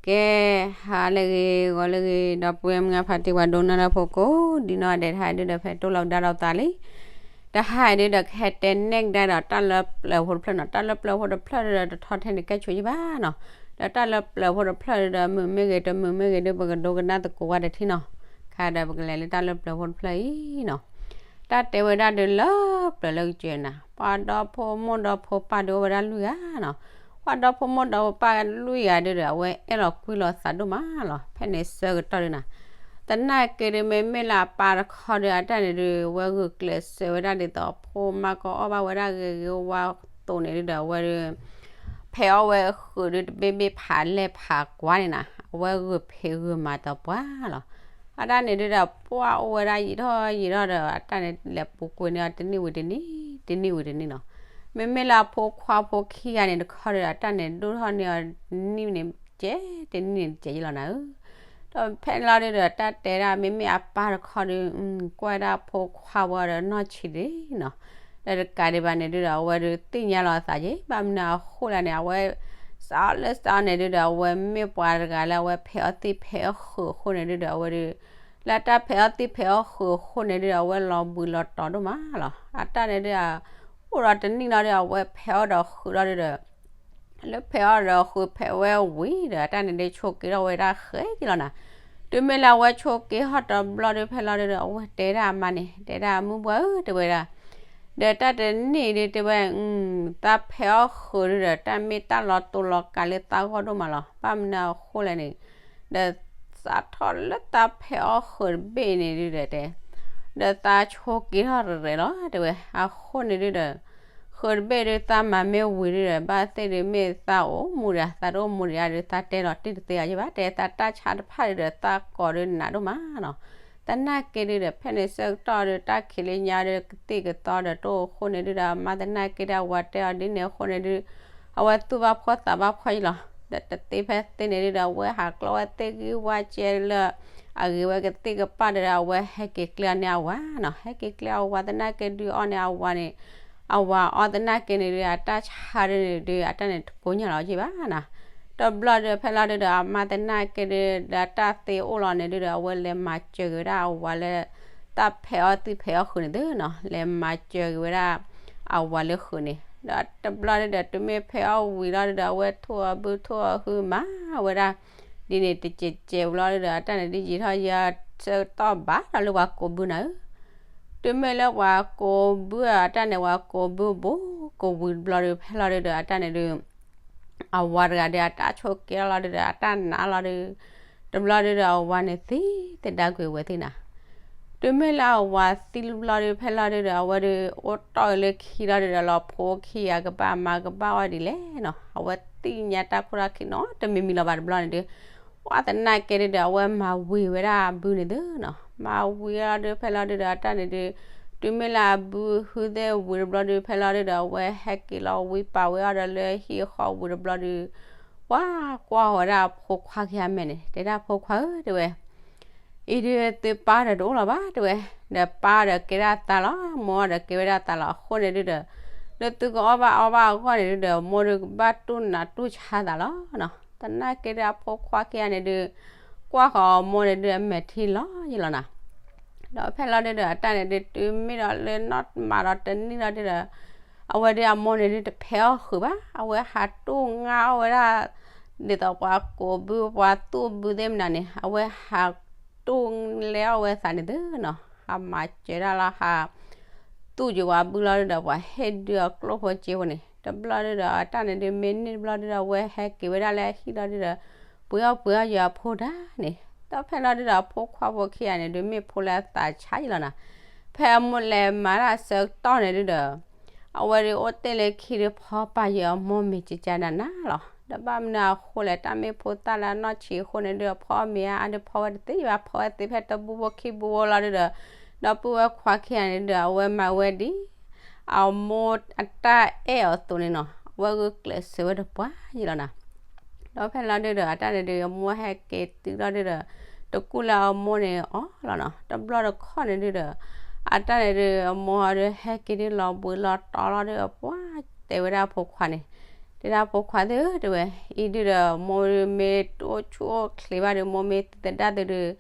ကဲ, ဟါလၢအဂ့ၤ ဂီၤလၢအဂ့ၤ ဒီပုၢ်ဝဲၢ်မုၢ်အဖါတံၢ် ပှၤဒိကနၣ်တၢ်ဖိကိးဒံနီၢ်ဒဲး တဟါဒုဒီး ဖဲတိၢ်လီၤကဒါဒီးသးလံ. တဟါဒုဒီး ကဟဲတဲနဲၣ်ကဒါဒီးတၢ်လၢပျၢၤဖိတဖျၢၣ်နီၤ. တၢ်လၢပျၢၤဖိတဖျၢၣ်ဒုဒီး တထီထဲန့ၣ်ကဲဆိယဘၣ်နီၤ. ဒီးတၢ်လၢပျၢၤဖိတဖျၢၣ်ဒုဒီး မုာ်မ့ၢ်ဂ့ၤ တမုာ်မ့ၢ်ဂ့ၤဒု ပကဒိကနၣ်သကိးဝဲတထံၣ်နီၤ. ခါဒီးပကလဲၤလၢတၢ်လၢပျၢၤဖိတဖျၢၣ်အံၤနီၤ. တၢ်တဲဝဲဒၣ်ဒုလၢပျၢၤလၢကစၢၢ်နၤ, ပှၤဒီဖိမိၢ်ဒီဖိပၢ်ဒုအိၣ်ဝဲဒၣ်လွံၢ်ဂၤနီၤ. ပှၤဒီဖိမိၢ်ဒီဖိပၢ်လွံၢ်ဂၤဒုဒီး အဝဲအဲၣ်လီၤကွံလီၤသးဒိၣ်မးလီၤ. ဖဲန့ၣ်ဆၢကတီၢ်ဒုနီၤ, သနာ်က့ဒု မ့မ့ၢ်လၢအပၢ်တခီဒု အတၢ်န့ၣ်ဒု ဝဲဂုာ်ကျဲးစၢးဝဲဒၣ်ဒ်သိး ဖိမါကအီၣ်ဘၣ်ဝဲဒၣ်ဂ့ၤဂ့ၤ ဝါသိးန့ၣ်ဒုဒီး အဝဲဒု ဖဲးအီၣ်ဝဲဃုာ်ဒု တဘ့ၣ်ဘ့ၣ်ဖးလဲၢ်ဖးကွၢ်န့ၣ်နီၤ, အဝဲဂုာ်ဖံးဂုာ်မၤသပှၢ်လီၤ. အတၢ်န့ၣ်ဒုဒီး ပှၢ်အိၣ်ဝဲဒၣ်ယံာ်ထီၣ်ယံာ်ထီၣ်ဒီး အတၢ်န့ၣ်လဲၤပူၤကွံာ်န့ၢ်အီၤတနံၣ်ဝံၤတနံၣ်, တနံၣ်ဝံၤတနံၣ်နီၤ. မ့မ့ၢ်လၢအဖိခွါဖိခံဂၤန့ၣ်တခီဒုဒီး အတၢ်န့ၣ်ဒိၣ်ထီၣ်န့ၢ်အီၤတနံၣ်န့ၣ် ကဲး တနံၣ်န့ၣ်ကဲးယလီၤနၤဧၢ. ဒီးဖဲလီၤဒုဒီး တၢ်တဲဒၣ် မ့မ့ၢ်အပၢ်တခီဒု ကွၢ်ဝဲဒၣ်ဖိခွါဝဲဒီးနီၢ်ဆံးဒံးနီၤ. ဒီးတကးဒံးဘၣ်န့ၣ်ဒုဒီး အဝဲဒုသ့ၣ်ညါလီၤအသးက့ၤ ဘၣ်မနုၤအဃိလဲၣ်န့ၣ် အဝဲ စးအီၣ်လၢစးအီၣ်န့ၣ်ဒုဒီး အဝဲမ့ၢ်ပှၤတဂၤလၢအဝဲဖဲးအီၣ်သံၣ်ဖဲးအီၣ်ဃုာ်အဃိန့ၣ်ဒုဒီး အဝဲဒု လၢတၢ်ဖဲးအီၣ်သံၣ်ဖဲးအီၣ်ဃုာ်အဃိန့ၣ်ဒုဒီး အဝဲလီၤဘှံးလီၤတီၤဒိၣ်မးလီၤ. အတၢ်န့ၣ်ဒု အိၣ်ဒီးတနံၣ်လီၤဒု အဝဲဖဲးအီၣ်ဒီးဃုာ်လီၤဒုဒီး လၢဖဲးအီၣ်ဒီးဃုာ်ဖဲးဝဲဝံၤဒီး အတၢ်န့ၣ်ဒုဆိးက့ထီၣ်ဝဲဒၣ်ဃဲက့ၤလီၤနၤ. တုၤမ့ၢ်လၢအဝဲဆိးက့ဟီၣ်တဘျီဒု ဖဲလီၤဒုဒီး အဝဲတဲဒၣ်အမါန့ၣ် တဲဒၣ်မုၢ်ဘှါဧၢ တဲဝဲဒၣ်, ဒီးတၢ်တနံၣ်ဒုတဲဝဲ သးဖဲးအီၣ်ဃုာ်ဒုဒီး တၢ်မ့ၢ်တၢ်လီၤတိၢ်လီၤကးလၢသးဂီၢ်ဒိၣ်မးလီၤ. ဘၣ်မနုၤအဃိလဲၣ်န့ၣ် ဒီး စးထီၣ်လၢသးဖဲးအီၣ်ဃုာ်တဘ့ၣ်န့ၣ်ဒုဒီးတဲ ဒီးသးဆိးက့ထီၣ်ရဲၣ်ရဲၣ်လီၤ တဲဝဲ. အဃိန့ၣ်ဒုဒီး ဃုာ်တဘ့ၣ်ဒု သးမၤမ့ၢ်ဝံၤဒုဒီး ဘၣ်သ့ၣ်ဒု မ့ၢ်သးအိၣ်မူဒံးဧါ သးတအိၣ်မူဒံးဧါဒု သးတဲလီၤတံၢ်တသ့အီၤယဘၣ် တဲသးတၢ်ဆါတဖၣ်ဒုဒီး သးကိးဒုနးဒိၣ်မးနီၤ. သနာ်က့ဒုဒီး ဖဲန့ၣ်ဆၢကတီၢ်ဒု တၢ်ခံးလၢညါဒု ကသံၣ်ကသီဒီးတအိၣ်အဃိန့ၣ်ဒုဒီး အမါသနာ်က့ဒု အဝၤတဲအီၤဒ်န့ၣ်အဃိန့ၣ်ဒု အဝဲသူၣ်ဘၣ်ဖှီၣ်သးဘၣ်ဖှီၣ်ယလီၤ. ဒီးတသ့ဖဲသ့န့ၣ်ဒုဒီး အဝဲဟးကျီဝဲသ့ၣ်ဂံၢ်ဝါကဲလၢ အဂ့ၤဝဲကသံၣ်ကပၢ်ဒီး အဝဲဟဲက့ၤကျဲအီၤန့ၢ်အဝၤနီၤ. ဟဲက့ၤကျဲအဝၤသနာ်က့ဒုအီၣ်န့ၢ်အဝၤန့ၣ် အဝၤအီၣ်သနာ်က့န့ၣ်ဒု အတၢ်ဆါဒုန့ၣ်ဒု အတၢ်န့ၣ်တကိညၢ်လီၤက့ဘၣ်နီၤ. တဘျီဒုဖဲလီၤဒုဒီး အမါသနာ်က့ဒု ဒီးတၢ်သ့အိၣ်လီၤန့ၣ်ဒုဒီး အဝဲလဲၤမၤစၢၤက့ၤဝဲဒၣ်အဝၤလၢ တၢ်ဖဲးအီၣ်သံၣ်ဖဲးအီၣ်ဃုာ်န့ၣ်သုနီၤ လဲၤမၤစၢၤက့ၤဝဲဒၣ် အဝၤလၢဃုာ်န့ၣ် ဒီးတဘျီဒုဒီး တုၤမ့ၢ်ဖဲးအီၣ်ဝံၤလီၤဒုဒီး အဝဲထိၣ်အဘုထိၣ်အဟုမၤဝဲဒၣ် ဒ်န့ၣ်တစဲးစဲးဝံၤလီၤဒုဒီး အတၢ်န့ၣ်ဒုယံာ်ထီၣ်ယဲ ဆၢကတီၢ်ဘၣ်ဒီးလၢပှၤကိးဘုနၤဧၢ. တုၤမ့ၢ်လၢပှၤကိးဘုအတၢ်န့ၣ် ပှၤကိးဘုဘူးကဝံၤတဘျီဒု ဖဲလီၤဒုဒီး အတၢ်န့ၣ်ဒု အဝၤတဂၤဒီး အတၢ်ဆိးက့ထီၣ်လီၤဒုဒီး အတၢ်နးလီၤဒု တဘျီဒုဒီး အဝၤန့ၣ်သံသဒါကွံာ်ဝဲသ့ၣ်နၤ. တုၤမ့ၢ်လၢအဝၤသံတဘျီဒု ဖဲလီၤဒုဒီး အဝဲဒု အိၣ်တီၢ်လၢခံလီၤဒုဒီး လီၤဖိခံဂၤကဘၣ်မၤကဘၣ်အီၣ်ဒ်လဲၣ်နီၤ အဝဲသ့ၣ်ညါတၢ်ခိၣ်တၢ်ခံနီတမံၤမံၤလီၤဘၣ်တဘျီန့ၣ်ဒု ပှၤသနာ်က့ဒုဒီး အဝဲမၤဝံၤဝဲဒၣ်အဘုန့ၣ်သုနီၤ မၤဝံၤလီၤဒု ဖဲလီၤဒုဒီး အတၢ်န့ၣ်ဒု တုၤမ့ၢ်လၢအဘုဟုသ့ၣ်ဝံၤတဘျီဒု ဖဲလီၤဒုဒီး အဝဲဟဲက့ၤလီၤဝံပာ်ဝဲအီၤဒီးလၢဟံၣ်ဃီဝံၤတဘျီဒု ပှၤကွၢ်ဃီၤဝဲဒၣ်အဖိခွါခံဂၤမဲာ်န့ၣ် တဲဒၣ်ဖိခွါဧၢ တဲဝဲ အံၤဒုသုပၢ်ဒီးတအိၣ်လီၤဘၣ် တဲဝဲ, ဒီးပၢ်ဒီးကဲဒၣ်သးလီၤ မိၢ်ဒီးကဲဝဲဒၣ်သးလီၤ အဃိန့ၣ်ဒုဒီး လၢသုကအီၣ်ဘၣ်အီဘၣ်အဂီၢ်န့ၣ်ဒုဒီး မိၢ်ဒုကဘၣ်တူၢ်နးတူၢ်ဆါသးလီၤနီၤ. သနာ်က့ဒုအဖိခွါခံဂၤန့ၣ်ဒု ကွၢ်ဃီၤအမိၢ်န့ၣ်ဒုအမဲာ်ထံလီၤယလီၤနၤ. ဒီးဖဲလီၤဒုဒီး အတၢ်န့ၣ်ဒု တုၤမ့ၢ်ဒီးလၢနီၢ်မးဒီးတနံၣ်လီၤဒုဒီး အဝဲဒုအမိၢ်န့ၣ်ဒုတဖဲးအီၣ်ဃုာ်ဘၣ် အဝဲဟးတူၢ်ငါအီၣ်ဝဲဒၣ် ဒ်သိးပှၤကိးဘုပှၤသူၣ်ဘုသ့ၣ်မနုၤန့ၣ် အဝဲဟးတူၢ်လဲအီၣ်ဝဲသးန့ၣ်သုနီၤ ဟးမၤစၢၤဒၣ်လီၤ ဟးသူၣ်က့ၤဝဲဘုလီၤဒုဒီး ပှၤဟ့ၣ်ဒုအကျိၣ်ဖိစ့ဖိန့ၣ် တဘျီဒုဒီး အတၢ်န့ၣ်ဒု မ့ၢ်န့ၢ်တဘျီဒုဒီး အဝဲဟဲက့ၤဝဲဒၣ်လၢအဟံၣ်လီၤဒုဒီး ပှ့ၤအီၣ်ပှ့ၤအီၣ်ယွၤအဖိဒၣ်န့ၣ် ဒီးဖဲလီၤဒုဒီး အဖိခွါဖိခံဂၤန့ၣ်ဒု မ့ၢ်ဖိလၢအသးဆါယလီၤနၤ. ဖဲအမိၢ်လဲၤမၤတၢ်ဆၢကတီၢ်န့ၣ်ဒုဒီး အဝဲဒုအိၣ်တ့ၢ်လၢခံဒုဖီပာ်ယွၤအမိၢ်မ့ၢ်ကကနၤနၤလီၤ. ဒီးဘၣ်မနုၤအဃိလဲၣ် တၢ်မ့ၢ်ဖိသၣ်လၢအနီၢ်ဆံးအဃိန့ၣ်ဒု အဖီအီၣ်မ့ၤအါအါဒုဖီဝဲတသ့ဘၣ် ဖီဝဲသ့ဖဲတဘူဖိခံဘူဖိလီၤဒုဒီး ဒီပုၢ်ဝဲၢ်ခွါခံဂၤန့ၣ်ဒုဒီး အဝဲမၤဝဲဒ် အမိၢ်အတၢ်အဲၣ်အီၤအသိးန့ၣ်နီၤ အဝဲဂုာ်ကျဲးစၢးဝဲတပှၢ်ယလီၤနၤ. ဒီးဖဲလီၤဒုဒီး အတၢ်န့ၣ်ဒု အမိၢ်ဟဲက့ၤတုၤလီၤဒုဒီး တကူၣ်လၢအမိၢ်န့ၣ်အီၤလီၤနီၤ. တဘျီတခီၣ်န့ၣ်ဒုဒီး အတၢ်န့ၣ်ဒု အမိၢ်ဟီဒုဟဲက့ၤဒုလီၤဘှံးလီၤတီၤလီၤဒု အပှၢ်တဲဝဲဒၣ်အဖိခွါန့ၣ် တဲဒၣ်ဖိခွါသ့ၣ်ဧၢ တဲဝဲ, အံၤဒုဒီး မိၢ်မ့ၢ်တအိၣ်ဆူၣ်အိၣ်ချ့ဘၣ်ဒီး မိၢ်မ့ၢ်သဒၣ်သုဒီး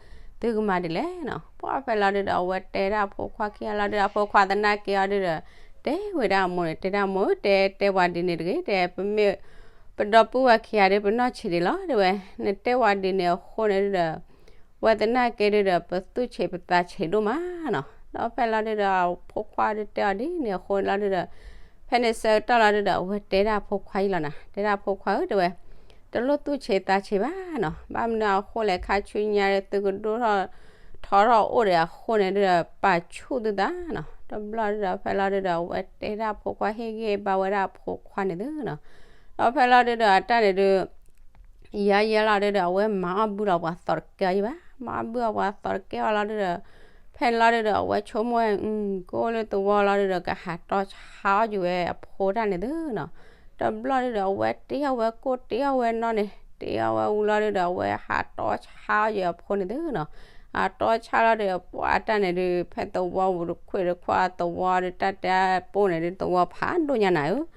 သုကမၤဒ်လဲၣ်နီၤ. ပှၢ်ဖဲလီၤဒုဒီး အဝဲတဲဒၣ်အဖိခွါခံဂၤလီၤဒုဒီး အဖိခွါသနာ်က့အီၤဒုဒီး တဲဝဲဒၣ်အမိၢ်န့ၣ် တဲဒၣ်မိၢ်ဧၢ တဲတဲပှၤဒ်န့ၣ်တဂ့ၤ တဲ ပမ့ၢ် ပဒီပုၢ်ဝဲၢ်ခံဂၤဒီး ပနီၢ်ဆံးဒံးလီၤ တဲဝဲ, နတဲဝဲဒ်န့ၣ်အဃိန့ၣ်ဒုဒီး ဝဲသနာ်က့ဒုဒီး ပသူၣ်ဆံးပသးဆံးဒိၣ်မးနီၤ. ဒီးဖဲလီၤဒုဒီး အဖိခွါဒုတဲအီၤဒ်န့ၣ်အဃိန့ၣ်လီၤဒုဒီး ဖဲန့ၣ်ဆၢကတီၢ်လီၤဒုဒီး အဝဲတဲဒၣ်အဖိခွါအံၤလီၤနီၤ, တဲဒၣ်အဖိခွါဧၢ တဲဝဲ, တလိၣ်သူၣ်ဆံးသးဆံးဘၣ်နီၤ, ဘၣ်မနုၤအဃိလဲၣ် ခါဆူညါဒီး သုကဒိၣ်ထီၣ်ထီထီၣ်အိၣ်ဒီးအဃိန့ၣ်ဒုဒီး ပာ်ဆူၣ်သုသးနီၤ. တဘျီဒုဒီး ဖဲလီၤဒုဒီး အဝဲတဲဒၣ်အဖိခွါ ဟ့ၣ်ဂံၢ်ဟ့ၣ်ဘါဝဲဒၣ်အဖိခွါန့ၣ်သုနီၤ. ဒီးဖဲလီၤဒုဒီး အတၢ်န့ၣ်ဒု ယဲယဲလီၤဒုဒီး အဝဲမၤအီၣ်ဘုလီၤပှၤသီတကဲအီၤယံၤဘၣ်, မၤအီၣ်ဘုအီၤပှၤသီတကဲအီၤလီၤဒုဒီး ဖဲန့ၣ်လီၤဒုဒီး အဝဲဆိကမိၣ်ဝဲ အကအိၣ်လၢသဝီလီၤဒုဒီး ကဟးတီဆါအီၣ်က့ၤဝဲအဖိတၢ်န့ၣ်သုနီၤ. တဘျီဒုဒီး အဝဲတ့အီၣ်ဝဲကိၣ် တ့အီၣ်ဝဲနီၢ်န့ၣ် တ့အီၣ်ဝဲဝံၤလီၤဒုဒီး အဝဲဟးတီဆါအီၣ်က့ၤအဖိန့ၣ်သုနီၤ. ဟးတီဆါလီၤဒုဒီး ပှၢ်အတၢ်န့ၣ်ဒု ဖဲသဝီပူၤ တခွ့ၣ်တခွါသဝီဒု တၢ်တဲပိၢ်န့ၣ်ဒု သဝီဖးဒိၣ်ညါနၤဧၢ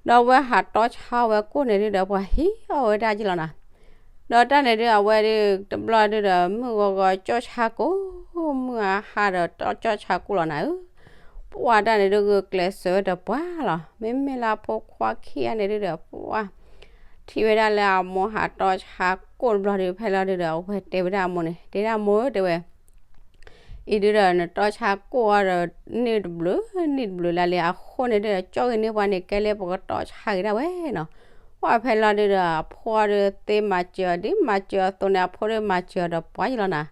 ဒီးအဝဲဟးတီဆါအီၣ်ဝဲကိၣ်န့ၣ်ဒုဒီး ပှၤဟံးအီၣ်ဝဲဒၣ်က့ၤလီၤနီၤ. ဒီးတၢ်န့ၣ်ဒု အဝဲဒု တဘျီဒုဒီး မုၢ်ဂီၤဂီၤကၠီၣ်ဆါကိၣ်, မုၢ်အဟါဒီးတီကၠီၣ်ဆါကိၣ်လီၤနၤဧၢ. ပှၢ်တၢ်န့ၣ်ဒု ဂုာ်ကျဲးစၢးဝဲဒီးပှၢ်လီၤ. မ့မ့ၢ်လၢအဖိခွါခံဂၤန့ၣ်ဒုဒီး ပှၢ် ထံၣ်ဝဲဒၣ်လၢအမိၢ်ဟးတီဆါကိၣ်တဘျီဒု ဖဲလီၤဒုဒီး အဝဲတဲဝဲဒၣ်အမိၢ်န့ၣ် တဲဒၣ်မိၢ်ဧၢ တဲဝဲ အံၤဒုဒီး နတီဆါကိၣ်အီၤဒီး န့ၢ်တဘျုး နံၣ်တဘျုးလၢလံ အဃိန့ၣ်ဒုဒီး ကၠီၣ်ဂ့ၤန့ၢ်ပှၤန့ၣ် ကဲလၢပကတီဆါဂ့ၤဒၣ်ဝဲနီၤ. ပှၢ်ဖဲလီၤဒုဒီး အဖိအီၤဒုသ့မၤစၢၤအီၤ ဒ်မၤစၢၤအီၤအသိးန့ၣ် အဖိဒုမၤစၢၤအီၤဒီးပှၢ်ယံၤလီၤနၤ.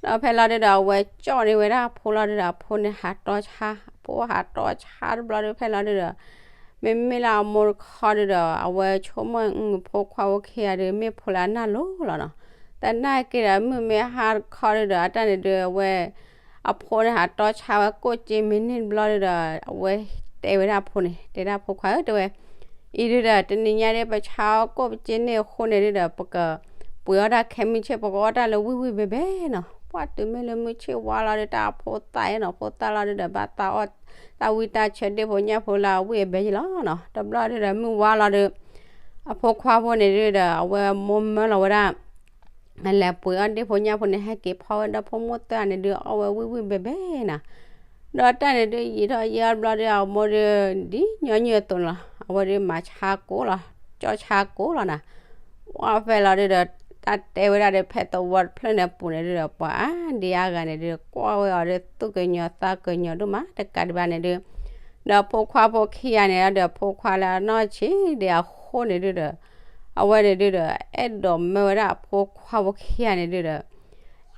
ဒီးဖဲလီၤဒုဒီး အဝဲကၠီၣ်န့ၢ်ဝဲဒၣ်အဖိလီၤဒုဒီး အဖိန့ၣ်ဟးတီဆါ, အဖိဟးတီဆါတဘျီဒု ဖဲလီၤဒုဒီး မ့မ့ၢ်လၢအမိၢ်တခီဒုဒီး အဝဲဆိကမိၣ် အဖိခွါဖိခံဂၤဒု မ့ၢ်ဖိလၢအနၢ်လိၤလီၤနီၤ. သနာ်က့ဒီး မုၢ်မ့ၢ်ဟါတခီဒုဒီး အတၢ်န့ၣ်ဒု အဝဲ အဖိန့ၣ်ဟးတီဆါဝဲကိၣ်က့မ့ၢ်န့ၢ်တဘျီဒုဒီး အဝဲတဲဝဲဒၣ်အဖိန့ၣ် တဲဒၣ်အဖိခွါဧၢ တဲဝဲ, အံၤဒုဒီး တနံၤညါဒု ပဆါအီၣ်ကိၣ်ပက့န့ၢ်အဃိန့ၣ်ဒုဒီး ပကပှ့ၤအီၣ်တၢ်ခဲမုၢ်ဆ့ၣ် ပကအီၣ်တၢ်လၢဝံၣ်ဝံၣ်ဘဲဘဲနီၤ. ပှၢ်တုၤမ့ၢ်လၢမုၢ်ဆ့ၣ်ဝါလီၤဒု တၢ်အဖိသၣ်အံၤနီၤ ဖိသၣ်လီၤဒုဒီး ဘၣ်သးအီၣ်တၢ်ဝံၣ်တၢ်ဆၢ ဒ့ၣ်ဖိညၣ်ဖိလၢအဝံၣ်အဘဲယံၤလီၤနီၤ. တဘျီဒုဒီးမုၢ်ဝါလီၤဒု အဖိခွါဖိန့ၣ်ဒုဒီး အဝဲမိၢ်မၢလီၤဝဲဒၣ် လဲၤပှ့ၤအီၣ်ဒ့ၣ်ဖိညၣ်ဖိန့ၣ် ဟဲက့ၤဖီဝဲဒီဖိမိၢ်သၢဂၤန့ၣ်ဒု အီၣ်ဝဲဝံၣ်ဝံၣ်ဘဲဘဲနီၤ. ဒီးတၢ်န့ၣ်ဒု ယံာ်ထီၣ်ယံာ်အီၤတဘျီဒု အမိၢ်ဒု ဒ်ညီနုၢ်အသိးန့ၣ်လီၤ. အဝဲဒုမၤဆါကိၣ်လီၤ, ကၠီဆါကိၣ်လီၤနၤ. ပှၢ်ဖဲလီၤဒုဒီး တၢ်တဲဝဲဒၣ်ဒီး ဖဲသဝီတဖျၢၣ်န့ၣ်အပူၤန့ၣ်ဒုဒီး ပှၤအါဒံအါဂၤန့ၣ်ဒု ကွၢ်ဝဲအီၤဒု သူၣ်ကညီၤသးကညီၤဒိၣ်မး တကးဒံးဘၣ်န့ၣ်ဒု ဒီးဖိခွါဖိခံဂၤန့ၣ်ဒီး ဖိခွါလၢအနီၢ်ဆံးဒံးအဃိန့ၣ်ဒုဒီး အဝဲန့ၣ်ဒုဒီး အဲၣ်ဒိးမၢဝဲဒၣ်အဖိခွါဖိခံဂၤန့ၣ်ဒုဒီး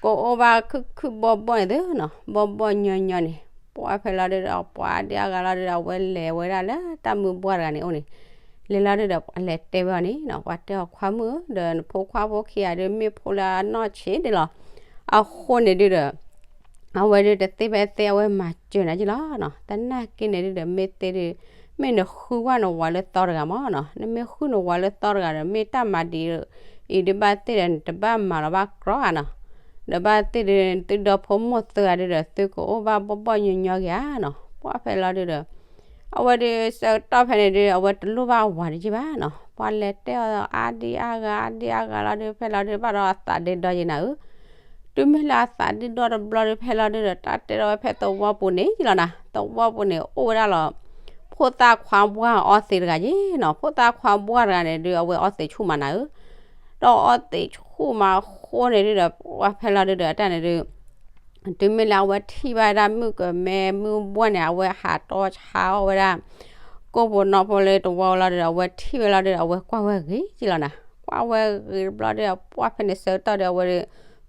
ကအိၣ်ဘၣ်ခုၣ်ခုၣ်ဘီၣ်ဘီၣ်န့ၣ်သုနီၤ, ဘီၣ်ဘီၣ်ညီညီန့ၣ်. ပှၢ်ဖဲလီၤဒုဒီး ပှၤအါဒံအါဂၤလီၤဒုဒီး အဝဲလဲၤဝဲဒၣ်လၢတၢ်မုၢ်ဘှၢ်တဂၤန့ၣ်အိၣ်န့ၣ်, လဲၤလီၤဒုဒီး ပှၤလဲၤတဲဝဲအီၤန့ၣ်နီၤ, ပှၤတဲအီၤ ခွါမုၣ်ဧၢ, ဒီးနဖိခွါဖိခံဂၤဒု မ့ၢ်ဖိလၢအနီၢ်ဆံးဒံးလီၤ. အဃိန့ၣ်ဒုဒီး အဝဲဒုတသ့ဖဲသ့ အဝဲမၤစၢၤနၤက့လီၤနီၤ. သနာ်က့န့ၣ်ဒုဒီး မ့ၢ်သ့ဒု မ့ၢ်နဃုဝဲနဝၤလၢသီတဂၤမးနီၤ, နမ့ၢ်ဃုနဝၤလၢသီတဂၤဒီး မ့ၢ်တၢ်မၤဒ်အံၤဒု ဘၣ်သ့ဒီး နတဘၣ်မၤလီၤဘၣ်ကြီဂၤနီၤ. ဒီးဘၣ်သ့ဒု သုဒီဖိမိၢ်သၢဂၤဒုဒီး သုကအိၣ်ဘၣ်ဘီၣ်ဘီၣ်ညီညီက့ၤဧါနီၤ. ပှၢ်ဖဲလီၤဒုဒီး အဝဲဒု ဆၢကတီၢ်ဖဲန့ၣ်ဒု အဝဲတလိၣ်ဘၣ်ဝၤဒံးက့ဘၣ်နီၤ. ပှၤလဲၤတဲအီၤအါဒံအါဂၤ အါဒံအါဂၤလီၤဒု ဖဲလီၤဒု ဘၣ်ဒီးအသးဒ့ဒီက့ၤနၤဧၢ. တုၤမ့ၢ်လၢအသးဒ့ဒီတဘျီဒု ဖဲလီၤဒုဒီး တၢ်တဲထီၣ်ဝဲဖဲသဝီပူၤန့ၣ်က့လီၤနၤ, သဝီပူၤန့ၣ် အိၣ်ဝဲဒၣ်လီၤ ဖိသၣ်ခွါဘှါအီသံးတဂၤက့နီၤ. ဖိသၣ်ခွါဘှါတဂၤန့ၣ်ဒု အဝဲအီသံးဆူၣ်မးနၤဧၢ. ဒီးအီသံးဆူၣ်မးအဃိန့ၣ်ဒုဒီး ပှၢ်ဖဲလီၤဒုဒီး အတၢ်န့ၣ်ဒု တုၤမ့ၢ်လၢအဝဲထံၣ်ဘၣ်ဒၣ်မုၣ်ကမဲမုၣ်ဘှါန့ၣ် အဝဲဟးတီဆါအီၣ်ဝဲဒၣ် ကိၣ်ဖိနီၢ်ဖိလၢတဝီလီၤဒုဒီး အဝဲထံၣ်ဝဲလီၤဒုဒီး အဝဲကွၢ်ဝဲဂ့ၤက့လီၤနၤ. ကွၢ်ဝဲဂ့ၤတဘျီဒုဒီး ပှၢ်ဖဲန့ၣ်ဆၢကတီၢ်ဒီး အဝဲဒု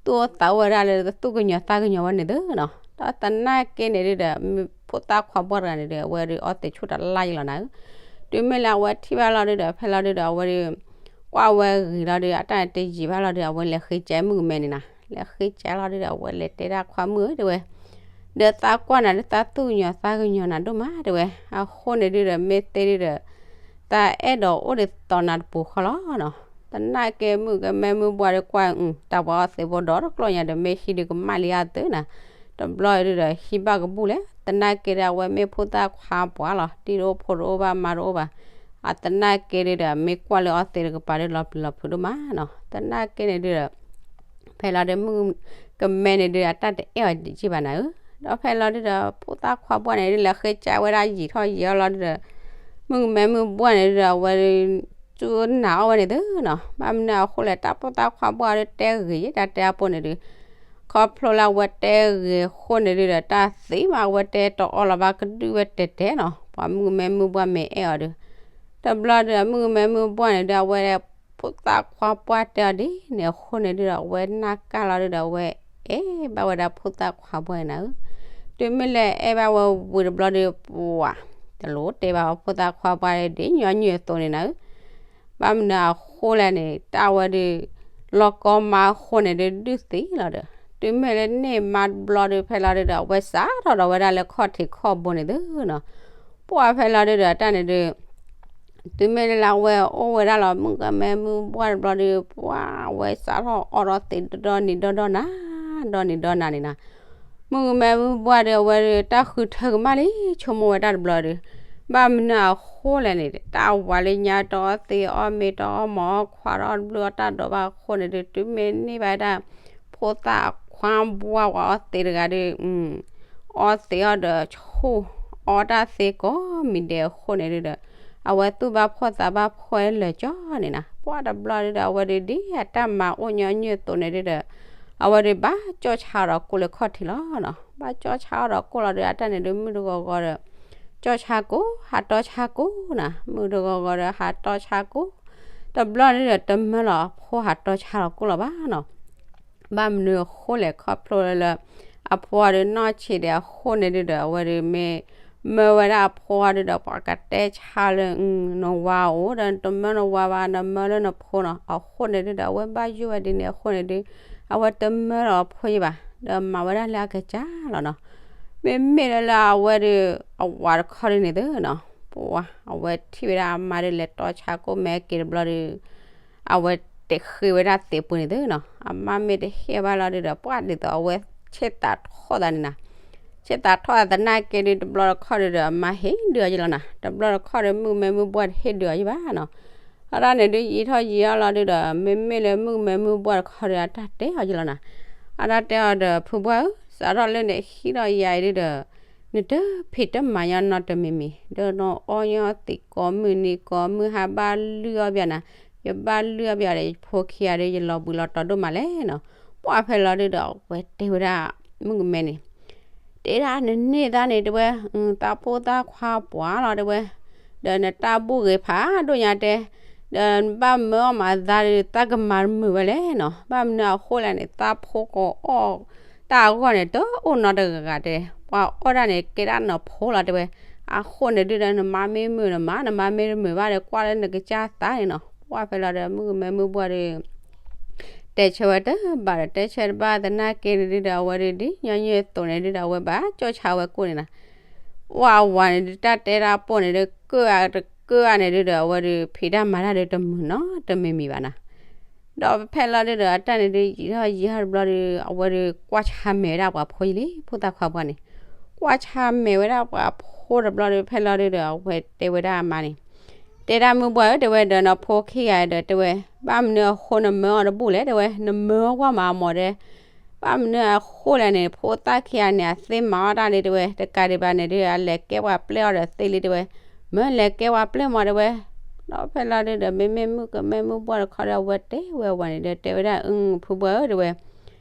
သူၣ်အိၣ်သးအိၣ်ဝဲဒၣ်လၢသူၣ်ကညီၤသးကညီၤဝဲန့ၣ်သုနီၤ. ဒီးသနာ်က့န့ၣ်ဒုဒီး ဖိသၣ်ခွါဘှါတဂၤန့ၣ်ဒု အဝဲဒု အီသံးဆူၣ်တလါက့လီၤနၤဧၢ. တုၤမ့ၢ်လၢအဝဲထံၣ်ဘၣ်လီၤဒုဒီး ဖဲလီၤဒုဒီး အဝဲဒု ကွၢ်ဝဲဂ့ၤလီၤဒု အတၢ်န့ၣ်တယံာ်ဘၣ်လီၤဒု အဝဲလဲၤဃ့ကဲမုၣ်ကမဲန့ၣ်နၤ. လဲၤဃ့ကဲလီၤဒုဒီး အဝဲလဲၤတဲဒၣ်ခွါမုၣ်ဧၢ တဲဝဲ ဒီးသးကွၢ်နၤဒုးသးသူၣ်ကညီၤသးကညီၤနၤဒိၣ်မး တဲဝဲ. အဃိန့ၣ်ဒုဒီး မ့ၢ်သ့ဒုဒီး သးအဲၣ်ဒိးအိၣ်ဒံးသိးနၤတပူၤဃီလီၤနီၤ. သနာ်က့မုၣ်ကမဲမုၣ်ဘှါဒီးကွၢ်အု တၢ်ပှၤအီသံးဖိဒီတကျိာ်ညါဒီး မ့ၢ်ဟံးဒုးကမၣ်လံအသုးနၤ. တဘျီဒုဒီး ဟံးဘၣ်ကဘူၣ်လဲၣ်. သနာ်က့ဒီး အဝဲမ့ၢ်ဖိသၣ်ခွါပှၢ်လီၤ. တံၤတအိၣ်ဖိတအိၣ်ဘၣ်မါတအိၣ်ဘၣ်. အသနာ်က့ဒုဒီး မ့ၢ်ကွၢ်လၢအီသံးတကပၤဒီး လီၤပျံၤလီၤဖုးဒိၣ်မးနီၤ. သနာ်က့န့ၣ်ဒုဒီး ဖဲလီၤဒု မုၣ်ကမဲန့ၣ်ဒု အတၢ်တအဲၣ်အီၤဒံးဘၣ်နၤဧၢ. ဒီးဖဲလီၤဒုဒီး ဖိသၣ်ခွါပှၢ်န့ၣ်ဒု လဲၤဃ့ကၢဝဲဒၣ်ယံာ်ထီၣ်ယံာ်အီၤလီၤဒုဒီး မုၣ်ကမဲမုၣ်ပှၢ်န့ၣ်ဒုဒီး အဝဲဒု စူၢ်နာ်အီၣ်ဝဲန့ၣ်သုနီၤ. ဘၣ်မနုၤအဃိလဲၣ် တၢ်ဖိသၣ်ခွါပှၢ်အီၤဒု တဲဂ့ၤယဲ တၢ်တဲအပိၢ်န့ၣ်ဒု ခီဖျိလၢအဝဲတဲဂ့ၤအဃိန့ၣ်ဒုဒီး တၢ်သံမး အဝဲတဲတအီလီၤဘၣ် ကဒုဝဲတဲတဲနီၤ. ပှၤမုၣ်ကမဲမုၣ်ပှၢ်မ့ၢ်အဲၣ်အီၤဒု တဘျီဒုဒီး မုၣ်ကမဲမုၣ်ပှၢ်န့ၣ်ဒု အဝဲ ဖိသၣ်ခွါပှၢ်တဲအီၤဒ်န့ၣ်အဃိန့ၣ်ဒုဒီး အဝဲနာ်ကၢ်လီၤဒုဒီး အဝဲအဲၣ်ဘၣ်ဝဲဒၣ်ဖိသၣ်ခွါပှၢ်န့ၣ်နၤဧၢ. တုၤမ့ၢ်လၢအဲၣ်ဘၣ်ဝဲဝံၤတဘျီဒု ပှၤ တလိၣ်တဲဘၣ်ဝဲဖိသၣ်ခွါပှၢ်ဒ်ညီနုၢ်အသိးန့ၣ်နၤဧၢ. ဘၣ်မနုၤအဃိလဲၣ်န့ၣ် တၢ်ဝဲဒု လီၤကီမါအဃိန့ၣ်ဒု ဒုးသံလီၤဒီး တုၤမ့ၢ်လၢန့ၢ်မါတဘျီဒု ဖဲလီၤဒုဒီး အဝဲစးထီၣ်ဒီးဝဲဒၣ်လၢခီၣ်ထံးခီၣ်ဘိန့ၣ်သုနီၤ. ပှၢ်ဖဲလီၤဒုဒီး တၢ်န့ၣ်ဒု တုၤမ့ၢ်လၢအဝဲအိၣ်ဝဲဒၣ်လီၤ မုၣ်ကမဲမုၣ်ပှၢ်တဘျီဒု ပှၤအဝဲစးထီၣ်အီထီၣ်သံးဒီနံၤဒီဒီနၤ ဒီနံၤဒီနၤန့ၣ်နၤ. မုၣ်ကမဲမုၣ်ပှၢ်ဒု အဝဲဒု တၢ်ဃုထၢကမၣ်လံ ဆိကမိၣ်ဝဲတၢ်တဘျီဒု ဘၣ်မနုၤအဃိလဲၣ်န့ၣ် တၢ်ဝၤလၢညါတအီသံးအီၣ်မ့ၤတအီမီၤ ခွါတအီတဘျုးအီၣ်တၢ်ဒိးဘၣ်အဃိန့ၣ်ဒု တုၤမ့ၢ်န့ၢ်ဘၣ်ဒၣ် ဖိသၣ်ခွါပှၢ်ဝဲအီသံးတဂၤဒု အီသံးအီၣ်ဒီးဆူၣ် အီတၢ်သံးကိးမံၤဒဲးအဃိန့ၣ်ဒုဒီး အဝဲသူၣ်ဘၣ်ဖှီၣ်သးဘၣ်ဖှီၣ်လၢာ်ကၠီန့ၣ်နၤ. ပှၢ်တဘျီဒုဒီး အဝဲဒုဒ်အတၢ်မၤအိၣ်ညီနုၢ်အသိးန့ၣ်ဒုဒီး အဝဲဒုဘၣ်ကၠီၣ်ဆါအီၤဒီးကိၣ်လၢခီၣ်ထံးလီၤနီၤ. ဘၣ်ကၠီၣ်ဆါအီၤဒီးကိၣ်လီၤဒု အတၢ်န့ၣ်ဒု မုၢ်တဂီၤဂီၤဒီး ကၠီၣ်ဆါကိၣ် ဟးတီဆါကိၣ်နၤ. မုၢ်တဂီၤဂီၤဒီးဟးတီဆါကိၣ် တဘျီဒုဒီး တမၢလီၤအဖိဟးတီဆါလီၤကိၣ်လီၤဘၣ်နီၤ. ဘၣ်မနုၤအဃိလဲၣ် ခီဖျိလၢ အဖိအီၤဒုနီၢ်ဆံးဒံးအဃိန့ၣ်ဒုဒီး အဝဲဒုမ့ၢ် မၢဝဲဒၣ်အဖိအီၤဒုဒီး ပှၤကတဲဆါလၢ နဝၤအိၣ်ဒီး နတမၢနဝၤဘၣ် နမၢလၢနဖိနီၤ. အဃိန့ၣ်ဒုဒီး အဝဲဘၣ်ယိၣ်ဝဲဒ်န့ၣ်အဃိန့ၣ်ဒု အဝဲတမၢလီၤအဖိယံၤဘၣ် ဒီးမၤဝဲဒၣ်လၢအကစၢ်လီၤနီၤ. မ့မ့ၢ်လၢလၢအဝဲဒု အဝၤတခီဒုန့ၣ်သုနီၤ ပှၤ အဝဲထံၣ်ဝဲဒၣ်အမါဒုလဲၤတီဆါကိၣ်မဲက့ၤတဘျီဒု အဝဲတဃ့ဝဲဒၣ်သံးပူၤန့ၣ်သုနီၤ. အမါမ့ၢ်တဟ့ၣ်ဘၣ်လီၤဒုဒီး ပှၢ်ဒ်သိးအဝဲဆ့ၣ်သးထီၣ်သးန့ၣ်နၤ. ဆ့ၣ်သးထီၣ်သနာ်က့ဒု တဘျီတခီဒုဒီး အမါဟ့ၣ်ဒုးအီၤယံၤလီၤနၤ. တဘျီတခီဒု မုၣ်ကမဲမုၣ်ပှၢ်တဟ့ၣ်ဒုးအီၤယံၤဘၣ်နီၤ. အတၢ်န့ၣ်ဒု ယံာ်ထီၣ်ယံာ်အီၤလီၤဒုဒီး မ့မ့ၢ်လၢမုၣ်ကမဲမုၣ်ပှၢ်တခီဒု အတၢ်တဲအီၤယံၤလီၤနၤ. အတၢ်တဲအီၤဒီး ဖုပှၢ်ဧၢ, စးထီၣ်လၢနဟံၣ်ထီၣ် ယၤအံၤဒုဒီး နတဖံးတမၤညီနီတမံၤမံၤ, ဒီးနအီၣ်ညီသံးကိးမုၢ်နံၤကိးမုၢ်ဟါဘၣ်လုၢ်အီၣ်ဘၣ်နၤ, ယဘၣ်လုၢ်အီၣ်ဘၣ်ဒီး ယဖိခံဂၤဒီး ယလီၤဘှံးလီၤတီၤဒိၣ်မးလဲၣ်နီၤ. ပှၢ်ဖဲလီၤဒုဒီး အဝဲတဲဝဲဒၣ် မုၣ်ကမဲန့ၣ် တဲဒၣ်နန့ၢ်သးန့ၣ်တဲဝဲ, သးဖိသၣ်ခွါပှၢ်လီၤတဲဝဲ, ဒီးနတၢ်ဘူၣ်ဂ့ၤဖးဒိၣ်ညါတဲ, ဒီးနဘၣ်မၢအီၣ်မးသးဒီး သးကမၤမုာ်ဝဲလဲၣ်နီၤ. ဘၣ်မနုၤအဃိလဲၣ်န့ၣ် သးဖိကအီၣ်တၢ်အဂီၢ်န့ၣ် တအိၣ်နီတဂၤဂၤတဲ, ပှၤအီၣ်တၢ်န့ၣ် ကဲဒၣ်နဖိလီၤတဲဝဲ. အဃိန့ၣ်ဒုဒီး နမါမ့ၢ်မုာ်နမါ, နမါမ့ၢ်တမုာ်ဘၣ်ဒီး ကွၢ်လၢနကစၢ်သးန့ၣ်နီၤ. ပှၢ်ဖဲလီၤဒီး မုၣ်ကမဲမုၣ်ပှၢ်ဒီး တဲဆၢဝဲတဘၣ်ဒီး တဲဆၢတဘၣ်သနာ်က့န့ၣ်ဒုဒီး အဝဲဒုဒ်ညီနုၢ်အသိးန့ၣ်ဒုဒီး အဝဲဘၣ်ကၠီၣ်ဆါဝဲကိၣ်န့ၣ်နၤ. ပှၢ်အဝၤန့ၣ်ဒု တၢ်တဲတၢ်ပိၢ်န့ၣ်ဒု ကၢၣ်အတကၢၣ်အန့ၣ်ဒုဒီး အဝဲဒုဖံးတၢ်မၤတၢ်ဒုတမုာ်နီတမံၤမံၤဘၣ်နၤ. ဒီးဖဲလီၤဒုဒီး အတၢ်န့ၣ်ဒု ယံာ်ထီၣ်ယံာ်ထီၣ်တဘျီဒု အဝဲဒုကွၢ်ဆါမဲာ်ဝဲဒၣ်ပှၤဖိယံၤလံ ဖိသၣ်ခွါပှၢ်န့ၣ်, ကွၢ်ဆါမဲာ်ဝဲဒၣ်ပှၤဖိတဘျီဒု ဖဲလီၤဒုဒီး အဝဲတဲဝဲဒၣ်အမါန့ၣ် တဲဒၣ်မုၢ်ပှၢ်ဧၢ တဲဝဲ, ဒီးနဖိခံဂၤဒီးတဲဝဲ, ဘၣ်မနုၤအဃိနမၢအီၤတဘူၣ်လဲၣ်တဲဝဲ, နမၢအီၤကွၢ်မးအမီၤဒဲ, ဘၣ်မနုၤအဃိလဲၣ်န့ၣ် ဖိသၣ်ခံဂၤန့ၣ် အသ့မၤအီၣ်တၢ်လံတဲဝဲ, တကးဒံးဘၣ်န့ၣ်ဒု အလဲၤကဲပှၤပျဲၢ်အီၤဒီးသ့လံတဲဝဲ, မၢလဲၤကဲပှၤပျဲၢ်မီၤတဲဝဲ. ဒီးဖဲလီၤဒုဒီး မ့မ့ၢ်မုၣ်ကမဲမုၣ်ပှၢ်တခီဒီး အဝဲတဲဝဲအဝၤန့ၣ်ဒီး တဲဝဲဒၣ် အု ဖုပှၢ်ဧၢ တဲဝဲ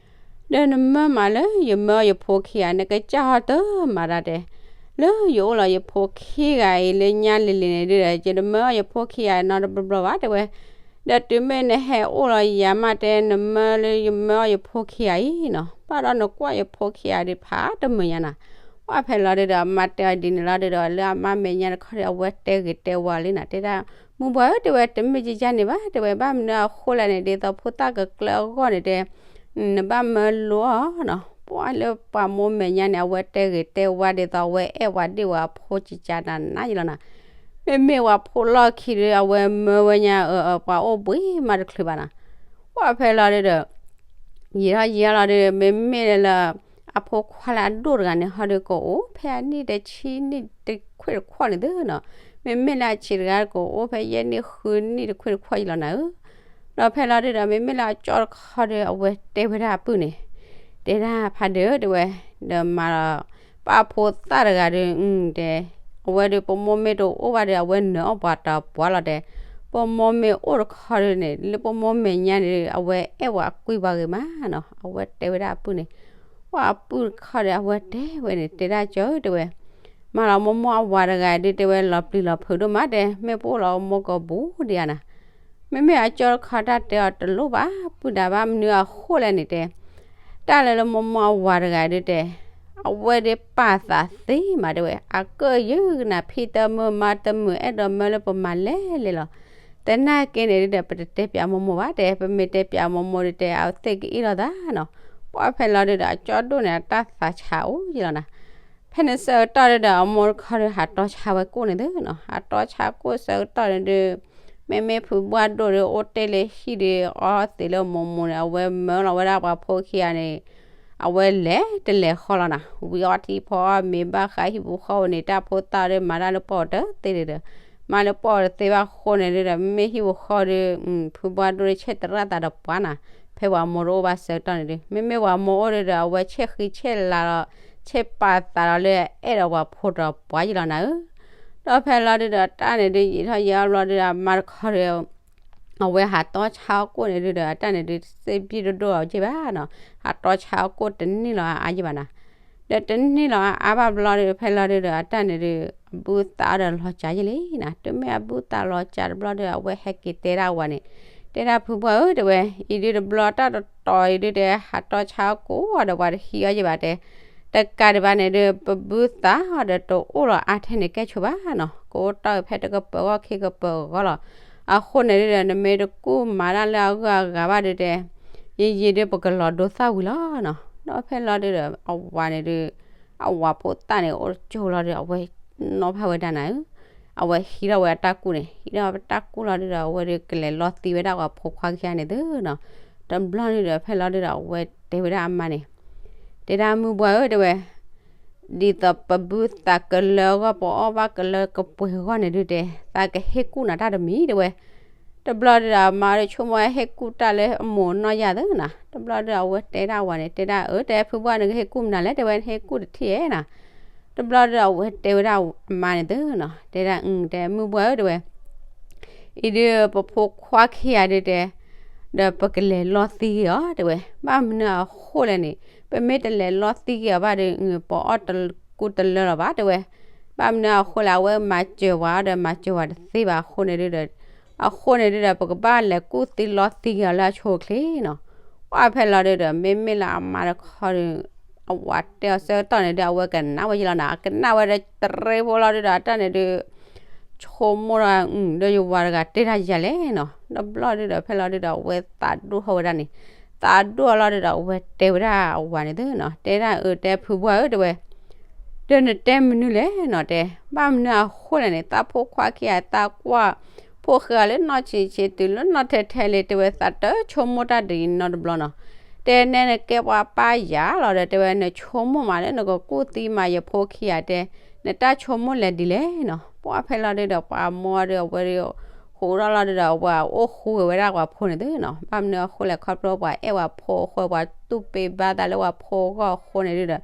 ဒီးနမၢမးလၢယမၢအီၤယဖိခံဂၤ နကစၢ်ဟီတမၤတၢ်တဲ, လၢယအိၣ်လီၤယဖိခံဂၤအံၤ လၢညါလံၤလံၤန့ၣ်ဒုဒီး ယတမၢအီၤယဖိခံဂၤနီတဘျီဘျီဘၣ်တဲဝဲ, ဒီးတုၤမ့ၢ်နဟဲအိၣ်လီၤယၤမးတဲ နမၢလၢယမၢအီၤယဖိခံဂၤအံၤနီၤ, ဘၣ်ဒီးနကွၢ်ယဖိခံဂၤဒုးဖးတမုာ်ညါနၤ. ပှၢ်ဖဲလီၤဒုဒီး အမါတဲအီၤဒ်န့ၣ်လီၤဒုဒီး လၢအမါမဲာ်ညါတခီဒီး အဝဲတဲဂ့ၤတဲဝါလံနၤ တဲဒၣ် မုၢ်ပှၢ်ဧၢ တဲဝဲ တမ့ၢ်ကယၢ်န့ၣ်ဘၣ် တဲဝဲ ဘၣ်မနုၤအဃိလဲၣ်န့ၣ် ဒ်သိးဖိသၣ်ကကျၢၤအဂီၢ်န့ၣ်တဲ နဘၣ်မၢလိအီၤနီၤ. ပှၢ်လၢပှၤမိၢ်မဲာ်ညါန့ၣ် အဝဲတဲဂ့ၤတဲဝါဒ်သိးအဝဲအဲၣ်ဝဲဒ်ဝဲအဖိကကနၤနၤယလီၤနၤ. မ့မ့ၢ်ဝဲဖိလီၢ်ခံဒု အဝဲမၢဝဲညါ ပှၤအိၣ်ဘှံးမးတချုးဘၣ်နၤ. ပှၢ်ဖဲလီၤဒုဒီး ယံာ်ထီၣ်ယံာ်ထီၣ်လီၤဒု မ့မ့ၢ်လၢ အဖိခွါလၢအဒိၣ်တဂၤန့ၣ် ဟီဒုကအိၣ်ဖဲအနံၣ်တဆံနံၣ်တခွံတခီန့ၣ်သုနီၤ. မ့မ့ၢ်လၢအဆံးတဂၤကအိၣ်ဖဲယဲၢ်နံၣ်ဃုနံၣ်တခွံတခွီယလီၤနၤဧၢ. ဒီးဖဲလီၤဒုဒီး မ့မ့ၢ်လၢအကၠီတခီဒီး အဝဲတဲဝဲဒၣ်အပုၢ်န့ၣ်, တဲဒၣ်ဖါဒုးတဲဝဲ, ဒီးမၤလီၤ ပၢ်ဖိသၣ်တဂၤဒီး တဲ, အဝဲဒီးပမိၢ်မ့ၢ်တအိၣ်ဘၣ်ဒီး အဝဲနၢၤအီၣ်ပှၤတပှၢ်လီၤတဲ, ပမိၢ်မ့ၢ်အိၣ်တခီဒီးန့ၣ် လၢပမိၢ်မဲာ်ညါန့ၣ် အဝဲအဲၣ်ပှၤကွံပှၤဂ့ၤမးနီၤ, အဝဲတဲဝဲဒၣ်အပုၢ်န့ၣ်, ပှၤအပုၢ်တခီဒီး အဝဲတဲဝဲန့ၣ် တဲဒၣ်ကၠီဧၢတဲဝဲ, မၤလီၤမိၢ်မိၢ်အဝၤတဂၤဒုးတဲဝဲ လီၤပျံၤလီၤဖုးဒိၣ်မးတဲ, မ့ၢ်ပအိၣ်လီၤမိၢ်ကီၢ်ဘူးဒံးဧါနၤ, မ့မ့ၢ်အကၠီတခီတၢ်တဲအီၤတလိၣ်ဘၣ် ပုၢ်ဒၣ်ဘၣ်မနုၤအဃိလဲၣ်န့ၣ်တဲ တၢ်လၢလၢမိၢ်မိၢ်အဝၤတဂၤဒုးတဲ, အဝဲဒုးပာ်သးသ့မးတဲဝဲ, အကၢၣ်ယုၢ်နၤ ဖံတမုာ်မၤတမုာ် အဲၣ်ဒိးမၢလၢပမၤလဲၣ်လဲၣ်လီၤ. သနာ်က့န့ၣ်ဒုးဒီး ပတတဲပၠးမိၢ်မိၢ်ဘၣ်တဲ, ပမ့ၢ်တဲပၠးမိၢ်မိၢ်ဒုးတဲ အဝဲသ့ၣ်ကအ့ၣ်လိာ်သးနီၤ. ပှၢ်ဖဲလီၤဒုးဒီး အကၠီဒိၣ်န့ၣ် အတၢ်သးဆးအိၣ်ယလီၤနၤ. ဖဲန့ၣ်ဆၢကတီၢ်ဒုးဒီး အမိၢ်တခီဒီး ဟးတီဆါဝဲကိၣ်န့ၣ်သုနီၤ. ဟးတီဆါကိၣ်ဆၢကတီၢ်န့ၣ်ဒုး မ့မ့ၢ်ဖုဘှၢ်ဒိၣ်ဒီး အိၣ်တ့ၢ်လၢဟံၣ်ဒီး အီသံးလၢမိၢ်မိၢ်န့ၣ် အဝဲမၢလီၤဝဲဒၣ်ပှၤဖိခံဂၤန့ၣ် အဝဲလဲၤတလဲၤဃီလီၤနၤ. ဝံၤအီထံဖီအီမ့ၤဘၣ်ဃးဟံၣ်ပူၤဃီပူၤန့ၣ် တၢ်ဖိသၣ်ဒီး မၤတၢ်လၢပီၢ်တသ့ဒံးဒီး မၤလၢပီၢ်တသ့ဘၣ်အဃိန့ၣ်ဒုးဒီး မ့မ့ၢ်ဟံၣ်ပူၤဃီဒီး ဖုဘှၢ်ဒိၣ်ဒီးဆဲးတရၣ်သးဒီးပှၤနၤ. ဖဲပှၤမိၢ်တအိၣ်ဘၣ်ဆၢကတီၢ်န့ၣ်ဒုး မ့မ့ၢ်ပှၤမိၢ်အိၣ်ဒုးဒီး အဝဲဆဲးဃံဆဲးလၤလီၤ ဆဲးပာ်သးလီၤလၢအဲၣ်ဒိးပှၤဖိဒီးပှၤယလီၤနၤဧၢ. ဒီးဖဲလီၤဒုးဒီး တၢ်န့ၣ်ဒုး ယံာ်ထီၣ်ယံာ်အါဘျီဒုးဒီး အမါတခီဒီး အဝဲဟးတီဆါအီၣ်ကိၣ်န့ၣ်ဒုးဒီး အတၢ်န့ၣ်ဒုး စ့ဘံၣ်ဒိၣ်ဒိၣ်အီၤက့ၢ်ဘၣ်နီၤ. ဟးတီဆါအီၣ်ကိၣ်တန့ၢ်လီၤအါယံာ်ဘၣ်နၤ. ဒီးတန့ၢ်လီၤအါဘၣ်ဘျီဒီး ဖဲလီၤဒုးဒီး အတၢ်န့ၣ်ဒုး အဘုသးအီၤဒီးလီၤစှၤယံာ်လံနၤ. တုၤမ့ၢ်အဘုသးလီၤစှၤတဘျီဒီး အဝဲဟဲက့ၤတဲဒၣ်အဝၤန့ၣ်, တဲဒၣ်ဖုဘှၢ်ဧၢ တဲဝဲ, အံၤဒုးတဘျီတၢ်တတီၤအံၤဒုးတဲ ဟးတီဆါအီၣ်ကိၣ်ဒီးပှၤတဟံးအီၣ်ယံာ်ဘၣ်တဲ တကးဒံးဘၣ်န့ၣ်ဒုး ပဘုသးအီၤဒီးတအိၣ်လီၤအါထဲန့ၣ်ကဲဆိးဘၣ်နီၤ. ကအိၣ်တီၢ်ဖဲတကပၤဂီၢ်ခံကပၤဂီၢ်လီၤ. အဃိန့ၣ်ဒုးဒီး နမ့ၢ်တကူၣ်မၤတၢ်လၢအဂုၤအဂၤဘၣ်ဒုးတဲ ယံာ်ယံာ်ဒုးပကလီၤဒိသၣ်ဝံၤလီၤနီၤ. ဒီးဖဲလီၤဒုးဒီး အဝၤန့ၣ်ဒုး အဝၤဖိသၣ်န့ၣ် အိၣ်တကၠိလီၤဒီး အဝဲနီၣ်ဖးဝဲဒၣ်နၤဧၢ. အဝဲဟံးထီၣ်ဝဲအတၢ်ကူၣ်န့ၣ် ဟံးထီၣ်ဝဲတၢ်ကူၣ်လီၤဒုးဒီး အဝဲဒုးကလဲၤလီသံဝဲဒၣ်ပှၤဖိခွါခံဂၤန့ၣ်သုနီၤ. တဘျီဒုးဒီး ဖဲလီၤဒုးဒီး အဝဲတဲဝဲဒၣ်အမါန့ၣ်, တဲဒၣ်မုၢ်ဘှၢ်ဧၢ တဲဝဲ ဒ်သိးပဘုသးကလၢအဂီၢ် ပအီၣ်ဘၣ်ကလၢကပှဲၤဂီၢ်န့ၣ်ဒုးတဲ သးကဟ့ၣ်ကူၣ်နၤတၢ်တမံၤတဲဝဲ. တဘျီဒုးဒီး အမါဒီးဆိကမိၣ်ဟ့ၣ်ကူၣ်တၢ်လၢအမိၢ်နီၢ်ယၢ်သုနီၤ. တဘျီဒုးဒီး အဝဲတဲဒၣ်အဝၤန့ၣ် တဲဒၣ်အၢ တဲဖုဘှၢ် နကဟ့ၣ်ကူၣ်မနုၤလဲၣ် တဲဝဲ နဟ့ၣ်ကူၣ်တထံၣ်ဧဲနီၤ. တဘျီဒုးဒီး အဝဲတဲဝဲဒၣ်အမါန့ၣ်သုနီၤ တဲဒၣ်တဲမုၢ်ဘှၢ်ဧၢ တဲဝဲ အံၤဒုးပဖိခွါခံဂၤဒုးတဲ ဒီးပကလဲၤလီသံက့ၤအီၤ တဲဝဲ. ဘၣ်မနုၤအဃိလဲၣ်န့ၣ် ပမ့ၢ်တလဲၤလီသံက့ၤအီၤဘၣ်ဒီး ပအီၣ်တကူတလၢလီၤဘၣ် တဲဝဲ. ဘၣ်မနုၤအဃိလဲၣ် အဝဲမၤစၢၤဝဲဒီး မၤစၢၤဝဲတသ့ဘၣ်အဃိန့ၣ်ဒုးဒီး အဃိန့ၣ်ဒုးဒီး ပကဘၣ်လဲၤကူၣ်သံလီသံက့ၤအီၤလၢအဆိအချ့နီၤ. ပှၢ်ဖဲလီၤဒုးဒီး မ့မ့ၢ်လၢအမါတခီဒီး အဝၤတဲအီၤဆၢကတီၢ်န့ၣ်ဒုး အဝဲကနၣ်ဝဲယလီၤနၤ. အကနၣ်ဝဲဒီးတရ့ဖိလီၤဒုးဒီး အတၢ်န့ၣ်ဒုး ဆိကမိၣ်ဒီး ဒီးယဝၤတဂၤတဲတၢ်ယၤလဲၣ်နီၤ. တဘျီဒုးဒီး ဖဲလီၤဒုးဒီး အဝဲသးဒိၣ်ထီၣ်ဝဲဒၣ်န့ၣ် သးဒိၣ်အလီၤဒုးဒီး အဝဲတဲဝဲဒၣ်အဝၤန့ၣ်သုနီၤ တဲဒၣ်အၢ တဲဖုဘှၢ်ဧၢ တဲဝဲ ဒီးနတဲမနုၤလဲၣ်နီၤ တဲ ဘၣ်မနုၤအဃိလဲၣ်န့ၣ် သးဖိခွါခံဂၤ သးကွၢ်ဖိၣ်ဃဲအီၤလၢနီၢ်ဆံးဆံးတုၤလၢနီၢ်ထဲထဲလံ တဲဝဲ သးတဆိကမိၣ်တၢ်ဒ်အံၤနီတဘျီနီၤ. တဲနဲနကဲပှၤပၢ်ယၤလီၤဒီး တဲဝဲ နဆိကမိၣ်မးလၢနကကူၣ်သံမးယဖိခံဂၤတဲ နတၢ်ဆိကမိၣ်လဲၤဒ်လဲၣ်နီၤ. ပှၢ်ဖဲလီၤဒုးဒီး ပှၤမိၢ်ဒီးအဝဲဒီး ဃိးထီၣ်လီၤဒုးဒီး အဝဲအိၣ်ဃူဝဲဒၣ်ပှၤဖိန့ၣ်သုနီၤ. ဘၣ်မနုၤအဃိလဲၣ် ခီဖျိပှၤအဲၣ်ပှၤဖိအဃိ ပှၤတူၢ်ပ့ဘါသးလၢပှၤဖိအဂီၢ်အဃိန့ၣ်ဒုးဒီး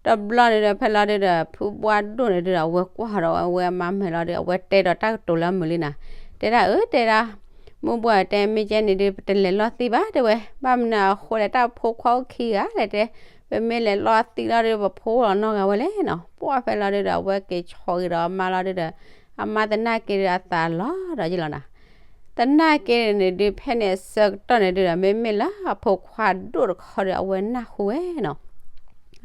တဘျီန့ၣ်ဒီး ဖဲလီၤဒုးဒီး ဖုဘှၢ်ဒိၣ်န့ၣ်ဒုးဒီး အဝဲကွၢ်ဒီး အဝဲအမါမဲာ်လီၤဒုး အဝဲတဲဒီးတၢ်ကတိၤလၢအမုာ်လံနၤ တဲဒၣ်အၢ တဲဒၣ် မုၢ်ဘှၢ်တဲ မ့ၢ်ကဲန့ၣ်ဒုး ပတလဲၤလီသံဘၣ် တဲဝဲ. ဘၣ်မနုၤအဃိလဲၣ် တၢ်ဖိခွါအိၣ်ခံဂၤလဲၣ်တဲ ပမ့ၢ်လဲၤလီသံလီၤဒုး ပဖိလီၤနီတဂၤဝဲလဲၣ်နီၤ. ပှၢ်ဖဲလီၤဒုးဒီး အဝဲက့ၤဆီၣ်ဂ့ၤဒီးအမါလီၤဒုးဒီး အမါသနာ်က့ဒီးအသးလီၤဒီးယလီၤနၤ. သနာ်က့န့ၣ်ဒုးဖဲန့ၣ်အဆၢကတီၢ်န့ၣ်ဒုးဒီး မ့မ့ၢ်လၢအဖိခွါဒိၣ်တခီဒီး အဝဲနၢ်ဟူဝဲနီၤ.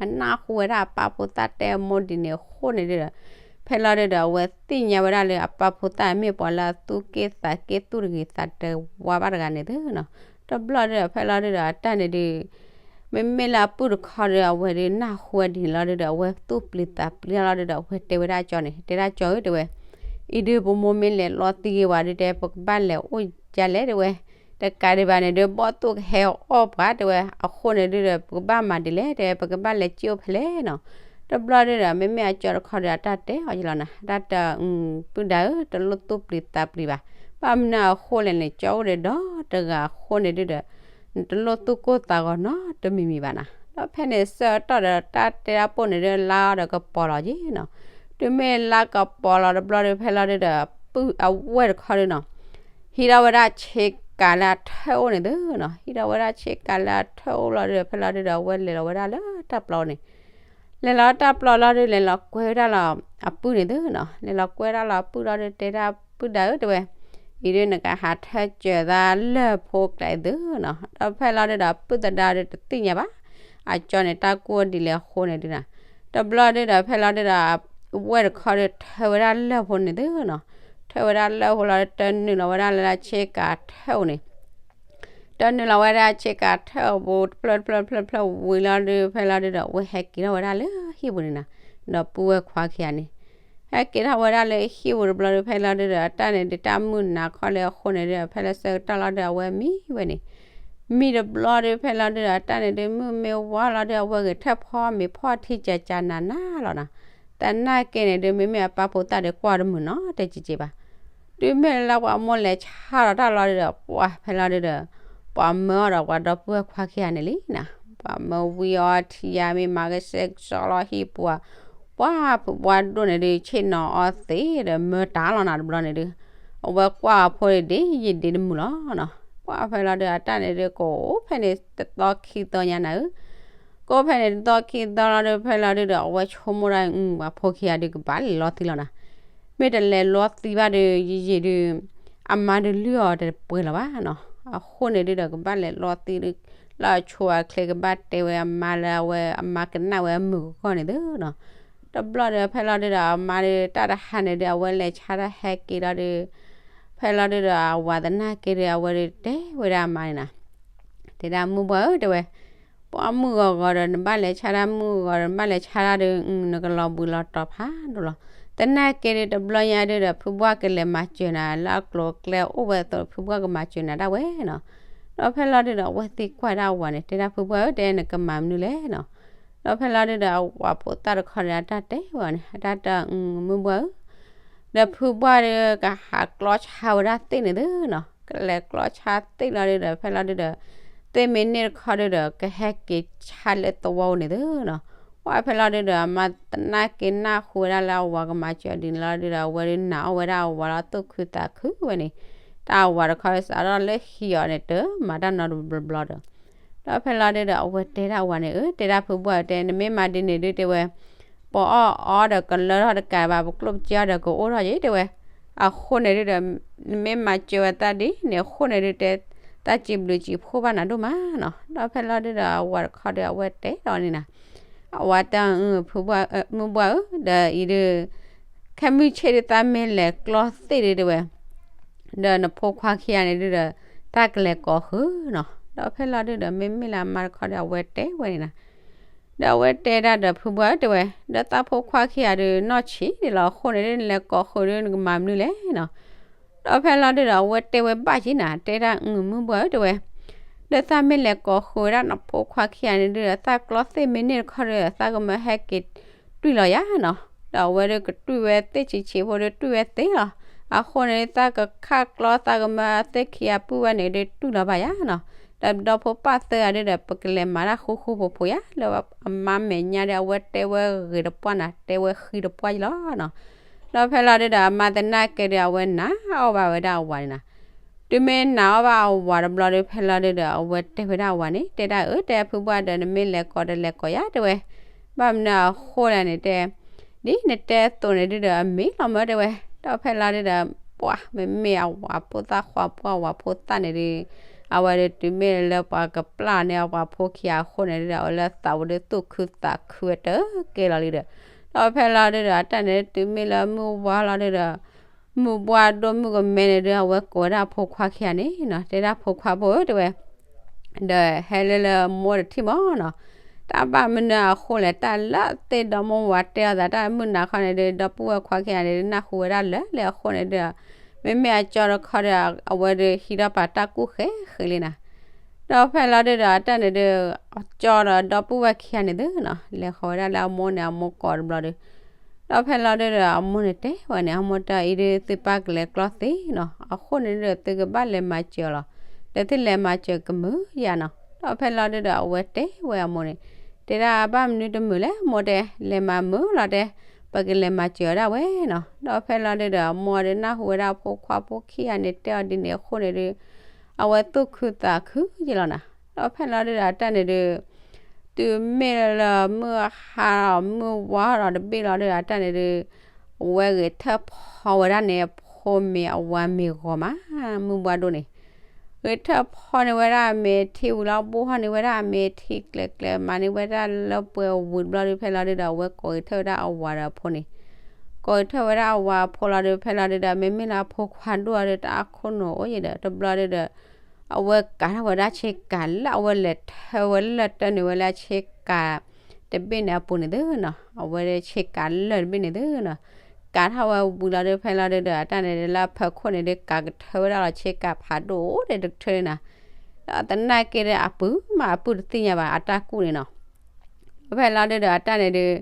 အနၢ်ဟူဝဲဒၣ်အပၢ်ဖိသၣ်တဲအမိၢ်ဒ်န့ၣ်အဃိန့ၣ်ဒုးဒီး ဖဲလီၤဒုးဒီး အဝဲသ့ၣ်ညါဝဲဒၣ်လၢအပၢ်ဖိသၣ်မ့ၢ်ပှၤလၢအသူၣ်က့ၣ်သးက့ၣ်သူၣ်တဂ့ၤသးတဝါဘၣ်တဂၤန့ၣ်သုနီၤ. တဘျီဒုးဒီး ဖဲလီၤဒုးဒီး အတၢ်န့ၣ်ဒုး မ့မ့ၢ်လၢအပုၢ်တခီဒီး အဝဲဒုးနၢ်ဟူဝဲဒ်န့ၣ်လီၤဒုးဒီး အဝဲသူၣ်ပျံၤသးပျံၤလီၤဒုးဒီး အဝဲတဲဝဲဒၣ်ကၠီန့ၣ် တဲဒၣ်ကၠီဧၢ တဲဝဲ အံၤဒုးပမိၢ်မ့ၢ်လဲၤလီသံက့ၤဝဲဒုးတဲ ပကဘၣ်လဲၤအိၣ်ဒ်လဲၣ် တဲဝဲ. တကးဒံးဘၣ်န့ၣ်ဒုး ဘီၣ်သိၣ်ကဟဲအီၣ်ပှၤ တဲဝဲ အဃိန့ၣ်ဒုးဒီး ပကဘၣ်မၤဒ်လဲၣ် တဲဝဲ ပကဘၣ်လဲၤစံၣ်အိၣ်ဖဲလဲၣ်နီၤ. တဘျီဒုဒီး မ့မ့ၢ်အကၠီတခီဒီး အတၢ်တဲအီၤယလီၤနၤ, တၢ်တဲ ပုၢ်ဒါဧၢ, တလိၣ်သူၣ်ပျံၤသးပျံၤဘၣ်. ဘၣ်မနုၤအဃိလဲၣ်န့ၣ် ကၠီအိၣ်ဒီးဒီတဂၤအဃိန့ၣ်ဒုဒီး နတလိၣ်သူၣ်ကိၢ်သးဂီၤနီတမံၤမံၤဘၣ်နၤ. ဒီးဖဲန့ၣ်ဆၢကတီၢ်ဒီး တၢ်တဲတၢ်ပိၢ်န့ၣ်ဒု လါအီၤဒီးကပီၤလီၤက့ၤနီၤ. တုၤမ့ၢ်လါကပီၤလီၤတဘျီဒု ဖဲလီၤဒုဒီး ပုၢ်အဝဲၢ်တခီဒုနီၤ ဟံးထီၣ်ဝဲဒၣ်ဆ့ကၤလၢအထၢၣ်အိၣ်န့ၣ်သုနီၤ. ဟံးထီၣ်ဝဲဒၣ်ဆ့ကၤလၢအထၢၣ်အိၣ်လီၤဒုဒီး ဖဲလီၤဒုဒီး အဝဲလဲၤလီၤဝဲဒၣ်လၢတၢ်ပျီန့ၣ် လဲၤလီၤတၢ်ပျီလီၤဒု လဲၤလီၤကွဲဝဲဒၣ်လီၤအပုၢ်န့ၣ်သုနီၤ. လဲၤလီၤကွဲဒၣ်လီၤအပုၢ်လီၤဒု တဲဒၣ်ပုၢ်ဒါဧၢ တဲဝဲ, အံၤဒု နကဟးထၢကၢၤသးလၢၢ်ဖိကျဲအံၤသုနီၤ. ဒီးဖဲလီၤဒုဒီး ပုၢ်သဒါဒုတသ့ၣ်ညါဘၣ် အကၠီန့ၣ် တၢ်ကူၣ်ဒ်လဲၣ်အဃိန့ၣ်ဒုနီၤ. တဘျီဒုဒီး ဖဲလီၤဒုဒီး ဝဲၢ်တခီဒု ထၢဝဲဒၣ်လၢၢ်ဖိန့ၣ်သုနီၤ. ထၢဝဲဒၣ်လၢၢ်ဖိလီၤဒု တနုာ်လီၤဝဲဒၣ်လၢဆ့ကၤထၢၣ်အိၣ်န့ၣ် တနုာ်လီၤဝဲဒၣ်ဆ့ကၤထၢၣ်အပူၤ တဖျၢၣ်တဖျၢၣ်တဖျၢၣ်တဖျၢၣ်ဝံၤလီၤဒု ဖဲလီၤဒုဒီး အဝဲဟဲက့ၤထီၣ်ဝဲဒၣ်လၢဟံၣ်ပူၤန့ၣ်နၤ. ဒီးပုၢ်ဝဲၢ်ခွါခံဂၤန့ၣ် ဟဲက့ၤထီၣ်ဝဲဒၣ်လၢဟံၣ်ပူၤတဘျီဒု ဖဲလီၤဒုဒီး အတၢ်န့ၣ်ဒုးတၢ်မုၢ်နၤခီလၢအဃိန့ၣ်ဒု ဖဲလၢဆၢကတီၢ်လီၤဒု အဝဲမံဝဲန့ၣ် မံတဘျီဒု ဖဲလီၤဒုဒီး အတၢ်န့ၣ်ဒု မုၢ်မ့ၢ်ဝါလီၤဒု အဝဲဂဲၤထၢၣ်ဖီမ့ၤဖီထံကၢကၢနးနးလီၤနၤ. သနာ်က့န့ၣ်ဒု မ့မ့ၢ်အပၢ်ဖိသၣ်ဒု ကွၢ်တမုာ်နီတစဲးစဲးဘၣ်. တုၤမ့ၢ်လၢပှၤမိၢ်လဲၤဆါလီၤတၢ်လီၤဒုဒီး ပှၤဖဲလီၤဒုဒီး ပှၤမၢအီၤဒီးပှၤဒီပုၢ်ဝဲၢ်ခွါခံဂၤန့ၣ်လံနၤ. ပှၤမၢဝံအီၤထံယါမ့ၢ်မၤကစဲးကစီလီၤဟံၣ်ပူၤဧါ ပှၤဖုဘှါဒိၣ်န့ၣ်ဒု ဆ့ၣ်နီၤအီသံးဒီးမၢတၢ်လီၤနၤတဘျီန့ၣ်ဒု အဝဲကွၢ်အဖိဒ်ယံာ်ဒ့တမုာ်လီၤနီၤ. ပှၤဖဲလီၤဒု အတၢ်န့ၣ်ဒု ကအိၣ်ဖဲန့ၣ်တသီခံသီညါနၤဧၢ ကအိၣ်ဖဲန့ၣ်တသီခံသီလီၤဒု ဖဲလီၤဒုဒီး အဝဲဆိကမိၣ်ဒၣ် ပှၤဖိခံဂၤဒုကဘၣ်လဲၤလီၤသံလီၤနၤ. မ့ၢ်တလဲၤလီၤသံဘၣ်ဒု ယံာ်ယံာ်ဒု အမါဒုလုၢ်အီၤတပှဲၤလၢၤဘၣ်နီၤ. အဃိန့ၣ်ဒုဒီး ကဘၣ်လဲၤလီၤသံဒု လၢအဆိအချ့ကဘၣ်တဲဝဲအမါလၢအဝဲ အမါကနၣ်ဝဲအမုာ်ကီၢ်န့ၣ်သုနီၤ. တဘျီဒီး ဖဲလီၤဒုဒီး အမါဒု တၢ်တဟါန့ၣ်ဒု အဝဲလဲၤဆါတၢ်ဟဲက့ၤလီၤဒု ဖဲလီၤဒုဒီး အဝၤသနာ်က့ဒု အဝဲဒုတဲဝဲဒၣ်အမါန့ၣ်နၤ တဲဒၣ်မုၢ်ဘှၢ်ဧၢ တဲဝဲ, ပှၤမုၢ်ဂီၤဂီၤဒီး နဘၣ်လဲၤဆါတၢ်မုၢ်ဂီၤဒီး နဘၣ်လဲၤဆါတၢ်ဒု နကလီၤဘှံးလီၤတီၤဖးဒိၣ်လီၤ. သနာ်က့ဒု တဘျီညါဒုဒီး ဖုဘှၢ်ကလဲၤမၤစၢၤနၤ လၢအကျိၤအကျဲအိၣ်ဝဲအသိး ဖုဘှၢ်ကမၤစၢၤနၤဒၣ်ဝဲနီၤ. ဒီးဖဲလီၤဒုဒီး အဝဲသံကွၢ်ဒၣ်အဝၤန့ၣ် တဲဒၣ်ဖုဘှၢ်ဧၢ တဲနကမၤမနုၤလဲၣ်နီၤ. ဒီးဖဲလီၤဒုဒီး အဝၤဖိသၣ်တခီဒီး အတၢ်တဲဝဲန့ၣ် အတၢ်တဲ မုၢ်ဘှၢ်ဧၢ ဒီးဖုဘှၢ်ဒု ကဟးကျီဆါဝဲဒၣ်သ့ၣ်န့ၣ်သုနီၤ. ကလဲၤကျီဆါသ့ၣ်လီၤဒုဒီး ဖဲလီၤဒုဒီး သ့ၣ်မ့ၢ်န့ၢ်တခီဒုဒီး ကဟဲက့ၤဆါလၢသဝီန့ၣ်သုနီၤ. ပှၤဖဲလီၤဒုဒီး အမါသနာ်က့နၢ်ဟူဝဲဒၣ်လၢအဝၤကမၤစၢၤဒ်န့ၣ်လီၤဒုဒီး အဝဲဒုနၢ်အီၣ်ဝဲဒၣ်အဝၤလီၤသူၣ်ခုသးခုဝဲန့ၣ် တၢ်အဝၤတခီစးထီၣ်လၢဟံးအီၤန့ၣ် တမၤတၢ်နီတဘျီဘျီဒီး ဒီးဖဲလီၤဒုဒီး အဝဲတဲဒၣ်အဝၤန့ၣ် အၢ တဲဒၣ်ဖုဘှၢ်ဧၢ တဲ နမ့ၢ်မၤဒ်န့ၣ်ဒု တဲဝဲ, ပအီၣ်အီဒီးကလၢထီၣ်တကးဘၣ် ပကျိၣ်ပစ့အီဒီးကအိၣ်ထီၣ်က့ၤ တဲဝဲ. အဃိန့ၣ်ဒုဒီး နမ့ၢ်မၤစၢၤဝဲသးဒ်န့ၣ်အဃိန့ၣ်ဒု တဲ သးစံးဘျုးစံးဖှိၣ်ဘၣ်နၤဒိၣ်မးနီၤ. ဒီးဖဲလီၤဒုဒီး အဝၤတခီဒီး အဝဲတဲဒီးန့ၣ်နၤ အဝၤတဲ ဖုဘှၢ်ဧၢ မုၢ်ဘှၢ်ဧၢ ဒီးအံၤဒု ခဲမုၢ်ဆ့ၣ်ဒု သးမ့ၢ်လဲၤကျီသ့ၣ်ဒု တဲဝဲ ဒီးနဖိခွါခံဂၤန့ၣ်ဒုဒီး သးကလဲၤကိးဃုာ်နီၤ. ဒီးဖဲလီၤဒုဒီး မ့မ့ၢ်လၢအမါတခီဒီး အဝဲတဲဝဲန့ၣ်နၤ. ဒီးအဝဲတဲဒၣ်ဒီးဖုဘှၢ်ဧၢ တဲဝဲ, ဒီးသးဖိခွါခံဂၤဒု နီၢ်ဆံးဒံးလီၤအဃိန့ၣ်ဒု နလဲၤကိးဃုာ်ဒု နကမၤမနုၤလဲၣ်နီၤ. ဒီးဖဲလီၤဒုဒီး အဝဲတဲဝဲဘၣ်က့ၤနၤ တဲဒၣ် မုၢ်ဘှၢ်ဧၢ တဲဝဲ, ဒီးသးမ့ၢ်လဲၤကိးဃုာ်ဝဲဒၣ်နဖိခွါခံဂၤန့ၣ်ဒုဒီး သးကျီသ့ၣ်မ့ၢ်န့ၢ်တခီဒီး သးကမၢဟဲက့ၤတွံၢ်လီၤယၤနီၤ. ဒီးအဝဲဒုကတွံၢ်ဝဲသ့ၣ်ဆံးဆံးဖိဒု တွံၢ်ဝဲသ့လီၤ. အဃိန့ၣ် သးကခးကျီသးကမၢသ့ၣ်ခံဂၤပုၢ်ဝဲၢ်န့ၣ်ဒု တွံၢ်လီၤဘၣ်ယၤနီၤ. ဒီးဒီဖိပၢ်သၢဂၤဒုဒီး ပကလဲၤမၤတၢ်ဃူဃူဖိးဖိးယၤ လၢအမါမဲာ်ညါဒီး အဝဲတဲဝဲဂ့ၤတပှၢ်နၤ တဲဝဲဃံတပှၢ်ယလီၤနီၤ. ဒီးဖဲလီၤဒုဒီး အမါသနာ်က့ဒု အဝဲနာ်အီၣ်ဘၣ်ဝဲဒၣ်အဝၤန့ၣ်နၤ. တုၤမ့ၢ်နာ်အီၣ်ဘၣ်အဝၤတဘျီဒု ဖဲလီၤဒုဒီး အဝဲတဲဝဲဒၣ်အဝၤန့ၣ် တဲဒၣ်အၢ တဲဖုဘှၢ်ဒီး နမ့ၢ်လဲၤကိးဒီးလဲၤကိးယၤ တဲဝဲ, ဘၣ်မနုၤအဃိလဲၣ်န့ၣ်တဲ ဒ်နတဲအသိးန့ၣ်ဒုဒီး အမ့ၢ်လီၤမၢ တဲဝဲ. ဒီးဖဲလီၤဒုဒီး ပှၤမ့မ့ၢ်အဝၤဖိသၣ်ခွါပှၢ်ဝၤဖိသၣ်န့ၣ်ဒု အဝဲဒုတုၤမ့ၢ်လၢပှၤကပျၢ်န့ၢ်အပှၤဖိခံဂၤအဃိန့ၣ်ဒုဒီး အဝဲလၢသးဝဲဒုသူၣ်ခုသးခုဝဲတက့ၢ်လီၤလံဒီး ဒီးဖဲလီၤဒုဒီး အတၢ်န့ၣ်ဒုတုၤမ့ၢ်လၢမုၢ်ဝါလီၤဒုဒီး မုၢ်ဘှၢ်ဒိၣ်မုၢ်ကမဲန့ၣ်ဒု အဝဲကိးဝဲဒၣ်အဖိခွါခံဂၤန့ၣ်နီၤ တဲဒၣ်ဖိခွါဖိဧၢ တဲဝဲ ဒီးဟဲလၢလၢမိၢ်တထံၣ်မၢ်နီၤ, တၢ်ဘၣ်မနုၤအဃိလဲၣ် တၢ်လၢသ့ၣ်ဒီမိၢ်ဝၤတဲအီၤသး တၢ်မုၢ်နၤခီန့ၣ်ဒု ဒီပုၢ်ဝဲၢ်ခွါခံဂၤန့ၣ်ဒု နၢ်ဟူဝဲဒၣ်လၢလၢအဃိန့ၣ်ဒု မ့မ့ၢ်အကၠီတခီဒီး အဝဲဒုဟံးထီၣ်ပာ်တၢ်ကူၣ်ဃဲဃဲလံနၤ. ဒီးဖဲလီၤဒုဒီးအတၢ်န့ၣ်ဒုး ကၠီဒီးဒီပုၢ်ဝဲၢ်ခံဂၤန့ၣ်သုနီၤ လဲၤဃီၤဝဲဒၣ်လၢအမိၢ်န့ၣ် အမိၢ်ကိးတဘျီဒီး, ဒီးဖဲလီၤဒုဒီးအမိၢ်န့ၣ်တဲဝဲန့ၣ် အမိၢ်တၢ်အံၤဒုးသုပၢ်ကလဲၤကျီသ့နီၤ အဃိန့ၣ်ဒုဒီးသုကဘၣ်လဲၤမၤစၢၤအီၤလီၤ, ဒီးသုလဲၤမၤစၢၤကမုာ်ယၤနီၤ. ဒီးဖဲလီၤဒုဒီးအဝဲတဲဝဲအမိၢ်န့ၣ်, တဲဒၣ်ဘၣ်မနုၤတမုာ်လဲၣ်မိၢ်တဲ, လဲၤမၤမုာ်လီၤတဲ, ပကလဲၤမၤစၢၤအီၤဒၣ်ဝဲနီၤ. ဒီးဖဲလီၤဒုဒီးအမိၢ်ဒုးနၢ်ဟူဝဲဒၣ်အဖိခွါဖိခံဂၤန့ၣ်တဲအီၤဒ်န့ၣ်အဃိန့ၣ်ဒုး အဝဲသူၣ်ခုသးခုယဲလီၤနၤ. ဒီးဖဲလီၤဒုဒီးအတၢ်န့ၣ်ဒုး တုၤမ့ၢ်လၢမုၢ်ဟါဒီးမုၢ်ဝါဒီးတဘ့ၣ်လီၤဒုဒီးအတၢ်န့ၣ်ဒုး အဝဲဂဲၤထၢၣ်ဖီဝဲဒၣ်န့ၣ် အဖိမ့ၤအဝၤမ့ၤဂီၤမး မုၢ်ဘှါဒိၣ်န့ၣ် ဂဲၤထၢၣ်ဖီန့ၢ်ဝဲဒၣ်အမဲာ်ထံဝံၤလီၤ ဘိၣ်ထီၣ်န့ၢ်ဝဲဒၣ်အမဲာ်ထံကျဲၤကျဲၤ မၤန့ၢ်ဝဲဒၣ်လၢပှဲၤဝံၤတဘျီဒုး ဖဲလီၤဒုဒီး အဝဲကိးဂဲၤထၢၣ်ဝဲဒၣ်အဝၤဒီးအဖိန့ၣ် ကိးဂဲၤထၢၣ်ဝဲဒၣ်အဝၤအဖိလီၤဒုး ဖဲလီၤဒုဒီး မ့မ့ၢ်လၢအဖိခွါဒိၣ်အီၤဒုး တၢ်အခိၣ်နူာ်အိၣ်ယဲဒီး တဘျီဒုဒီး အဝဲကးထီၣ်ဝဲဒၣ်ဆ့ကၤလၢအဝဲလဲၤထၢဝဲလၢၢ်တၢၢ်န့ၢ်ဝဲလၢဆ့ကၤ တဘ့ၣ်န့ၣ်အပူၤန့ၣ်သုနီၤ အဝဲဆ့ကၤလၢၢ်တဘ့ၣ်န့ၣ်သုနီၤ ကးထီၣ်ဝဲဝံၤလီၤဒုး ဖဲလီၤဒုဒီး အတၢ်န့ၣ်ဒုးလၢအဖီခိၣ်န့ၣ်ဒုး ကးကထၢဝဲဒၣ်လီၤဆ့ကၤဖးဒိၣ်အိၣ်ဒဲးတကထၢန့ၣ်နီၤ ဒီးသနာ်က့ဒီးအပုၢ်မးအပုၢ်တသ့ၣ်ညါဘၣ် အတၢ်ကူၣ်န့ၣ်နီၤ ဖဲလီၤဒုဒီးအတၢ်န့ၣ်ဒုး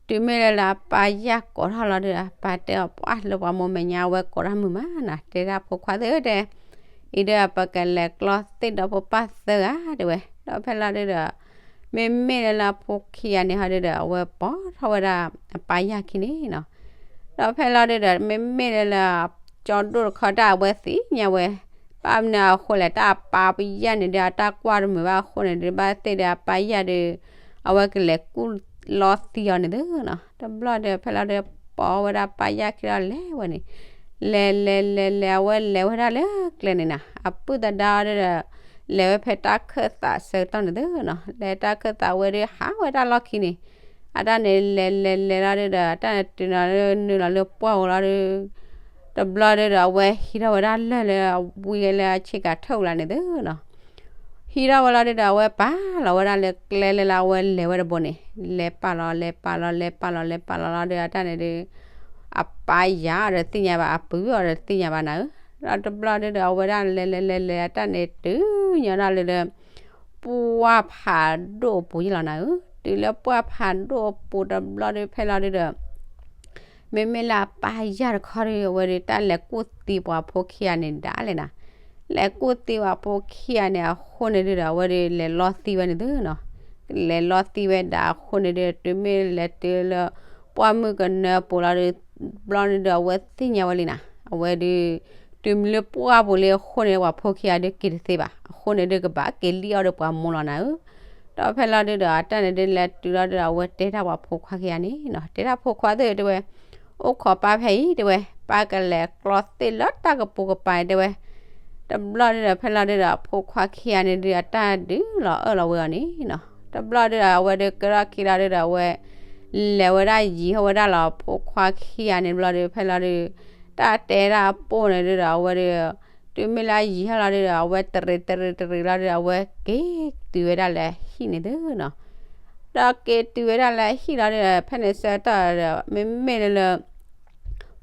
တုၤမ့ၢ်လၢလၢအပၢ်ယၢ်ကိးထီၣ်လီၤဒုဒီး အပၢ်တဲအီၤပှၢ်လၢပှၤမိၢ်မဲာ်ညါ အဝဲကိးတၢ်မုာ်မးနီၤ တဲဒၣ်ဖိခွါသ့ၣ်ဧၢတဲ အံၤဒုး ပကလဲၤကျီသ့ၣ်ဒီးဖိပၢ်သၢဂၤတဲဝဲ ဒီးဖဲလီၤဒုဒီး မ့မ့ၢ်လၢလၢအဖိခံဂၤန့ၣ်ဟီဒုဒီး အဝဲပိာ်ထီၣ်ဝဲဒၣ်အပၢ်ယၢ်ခံန့ၣ်နီၤ ဒီးဖဲလီၤဒုဒီး မ့မ့ၢ်လၢလၢ ကၠီဒိၣ်တခီတၢ်အဝဲသ့ၣ်ညါဝဲ ဘၣ်မနုၤအဃိလဲၣ် တၢ်အပၢ်ယၢ်န့ၣ်ဒုး အတၢ်ကွၢ်တမုာ်ဘၣ်အဃိန့ၣ်ဒုး ဘၣ်သ့ၣ်ဒီးအပၢ်ယၢ်ဒုး အဝဲကလဲၤကူၣ်လီသံအီၤန့ၣ်သုနီၤ တဘျီဒုး ဖဲလီၤဒုး ပိာ်ဝဲဒၣ်ပၢ်ယၢ်ခံဒီးလဲၤဝဲန့ၣ် လဲၤလဲၤလဲၤလဲၤ အဝဲလဲၤဝဲဒၣ်လၢကျဲန့ၣ်နီၤ အပုၢ်သဒါအီၤဒုဒီး လဲၤဝဲဖဲတၢ်ခၢၣ်သးဆၢကတီၢ်န့ၣ်သုနီၤ လဲၤတၢ်ခၢၣ်သးဝဲဒုး ဟးဝဲတၢ်လီၢ်ခံန့ၣ် အတၢ်န့ၣ်လဲၤလဲၤလဲၤလီၤဒုဒီး အတၢ်န့ၣ်တုၤနီၤလၢနုာ်လီၤလၢပှၢ်ဧိၤလီၤဒုး တဘျီဒုဒီး အဝဲဟံးထီၣ်ဝဲဒၣ်လၢၢ်လၢအဝံလၢအဆ့ကၤထၢၣ်ဝံၤလီၤန့ၣ်သုနီၤ ဟံးထီၣ်ဝဲလီၤဒုဒီး အဝဲပာ်လီၤဝဲဒၣ်လၢကျဲလၢလၢအဝဲလဲၤဝဲတဘိန့ၣ် လဲၤပာ်လီၤ လဲၤပာ်လီၤ လဲၤပာ်လီၤ လဲၤပာ်လီၤလီၤဒုး အတၢ်န့ၣ်ဒုး အပၢ်ယၢ်အီၤဒီးသ့ၣ်ညါဘၣ် အပုၢ်အီၤဒီးသ့ၣ်ညါဘၣ်နၤဧၢ ဒီးတဘျီဒုဒီး အဝဲဒၣ်လဲၤလဲၤလဲၤလဲၤ အတၢ်န့ၣ်တုၤညီနုၢ်လၢလၢ ပှၢ်ဖးဒိၣ်အပူၤယလီၤနၤဧၢ, တုၤလၢပှၢ်ဖးဒိၣ်အပူၤတဘျီဒုး ဖဲလီၤဒုဒီး မ့မ့ၢ်လၢအပၢ်ယၢ်တခီဒုး အဝဲဒုးတၢ်လဲၤကူၣ်သံပှၤဖိခံဂၤန့ၣ်ဒၣ်လဲာ်နၤ, လဲၤကူၣ်သံပှၤဖိခံဂၤန့ၣ်အဃိန့ၣ်ဒုဒီး အဝဲဒုးလဲၤလီသံဝဲန့ၣ်သုနီၤ, လဲၤလီသံဝဲဒၣ်အဃိန့ၣ်ဒုး တုၤမ့ၢ်လဲၤတုၤလၢ ပှၢ်မုၢ်ကနၢအပူၤလီၤဒုး ဘျီန့ၣ်ဒုး အဝဲသ့ၣ်ညါဝဲလံနၤ, အဝဲဒုး တုၤမ့ၢ်လၢပှၢ်ပူၤလံအဃိန့ၣ် ပှၤဖိခံဂၤဒုးက့ၤတသ့ဘၣ်, အဃိန့ၣ်ဒုး ကဘၣ်က့ၤလံအီၤဒီးပှၤမိၢ်လီၤနၤဧၢ. ဒီးဖဲလီၤဒုဒီး အတၢ်န့ၣ်ဒုးလဲၤတုၤလီၤဒုဒီး အဝဲတဲတၢ်ပှၤဖိခွါခံဂၤန့ၣ်နီၤ, တဲတၢ်ဖိခွါသ့ၣ်ဧၢ တဲဝဲ, အိၣ်ခိးပၢ်ဖဲအံၤ တဲဝဲ, ပၢ်ကလဲၤကျီသ့ၣ်လၢတၢ်ကပိာ်ကပၤ တဲဝဲ. တဘျီဒုဒီး ဖဲလီၤဒုဒီး အဖိခွါခံဂၤန့ၣ်ဒုး အတၢ်ဒုးလီၤအၢၣ်လီၤဝဲအီၤန့ၣ်နီၤ, တဘျီဒုဒီး အဝဲဒုးကဲထီၣ်ခံလီၤဒုဒီး အဝဲ လဲၤဝဲဒၣ်ယံၤဟီၣ်ဝဲဒၣ်လီၤ ဖိခွါခံဂၤန့ၣ်တဘျီဒုး ဖဲလီၤဒုး တၢ်တဲဒၣ်အပိၢ်န့ၣ်ဒုဒီး အဝဲဒုး တုၤမ့ၢ်လၢယံၤဟီၣ်လီၤဒုဒီး အဝဲတရံးတရံးတရံးလီၤဒုဒီး အဝဲက့ၤတုၤဝဲဒၣ်လၢဟံၣ်န့ၣ်သုနီၤ, ဒီးက့ၤတုၤဝဲဒၣ်လၢဟံၣ်လီၤဒုဒီး ဖဲန့ၣ်ဆၢကတီၢ်ဒီး မ့မ့ၢ်လၢလၢ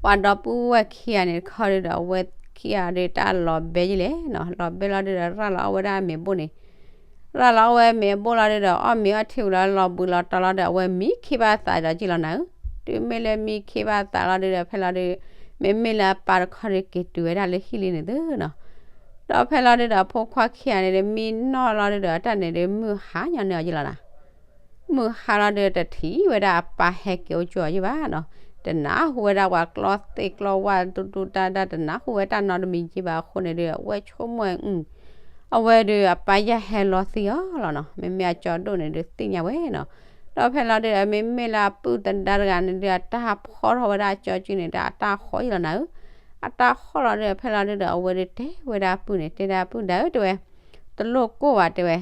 ပှၤဒီပုၢ်ဝဲၢ်ခံဂၤန့ၣ်တခီဒုဒီး အဝဲခံဂၤဒုးတၢ်လီၤဘဲယလဲၣ်နီၤ, လီၤဘဲလီၤဒုဒီး ရၤလီၤအီၣ်ဝဲဒၣ်အမ့ၤဘိၣ်န့ၣ် ရၤလီၤအီၣ်ဝဲမ့ၤဘိၣ်လီၤဒုဒီး အီၣ်မ့ၤအီထံဝံၤလီၤ လီၤဘှံးလီၤတီၤလီၤဒီး အဝဲမံခ့ဘၣ်သးဒီးက့ၤလီၤနၤဧၢ. တုၤမ့ၢ်လၢမံခ့ဘၣ်သးလီၤဒုဒီး ဖဲလီၤဒုး မ့မ့ၢ်လၢအပၢ်တခီဒုးက့ၤတုၤဝဲဒၣ်လၢဟံၣ်လံန့ၣ်သုနီၤ, ဒီးဖဲလီၤဒုဒီး အဖိခွါခံဂၤန့ၣ်ဒုး မံနီၢ်လီၤဒုဒီး အတၢ်န့ၣ်ဒုး မုၢ်ဟါညီန့ၢ်အီၤယလီၤနၤ မုၢ်ဟါလီၤဒုး တထံၣ်ဝဲဒၣ်အပၢ်ဟဲက့ၤအိၣ်ကၠိအီၤယဘၣ်နီၤ, တနၢ်ဟူဝဲဒၣ်ပှၤကျီသ့ၣ်ကျီဝၣ်တူတူတၢ်တၢ် တနၢ်ဟူဝဲတၢ်နီတမံၤယဘၣ်အဃိန့ၣ်ဒုး အဝဲဆိကမိၣ်အု အဝဲဒုးအပၢ်ယၢ်ဟဲလီသံအီၤလီၤနီၤ, မ့မ့ၢ်အကၠီဒိၣ်န့ၣ်ဒုးသ့ၣ်ညါဝဲနီၤ, ဒီးဖဲလီၤဒုဒီး မ့မ့ၢ်လၢအပုၢ်သဒါတဂၤန့ၣ်ဒုး အတၢ်ဖီၣ်ထီၣ်ဝဲဒၣ်အကၠီကၠံန့ၣ်ဒီး အတၢ်ဃီယလီၤနၤဧၢ, အတၢ်ဃီလီၤဒုဒီး ဖဲလီၤဒုဒီး အဝဲဒုးတဲဝဲဒၣ်အပုၢ်န့ၣ် တဲဒၣ်အပုၢ်ဒၣ်ဧၢ တဲဝဲ တလိၣ်ကိၢ်ဘၣ်တဲဝဲ,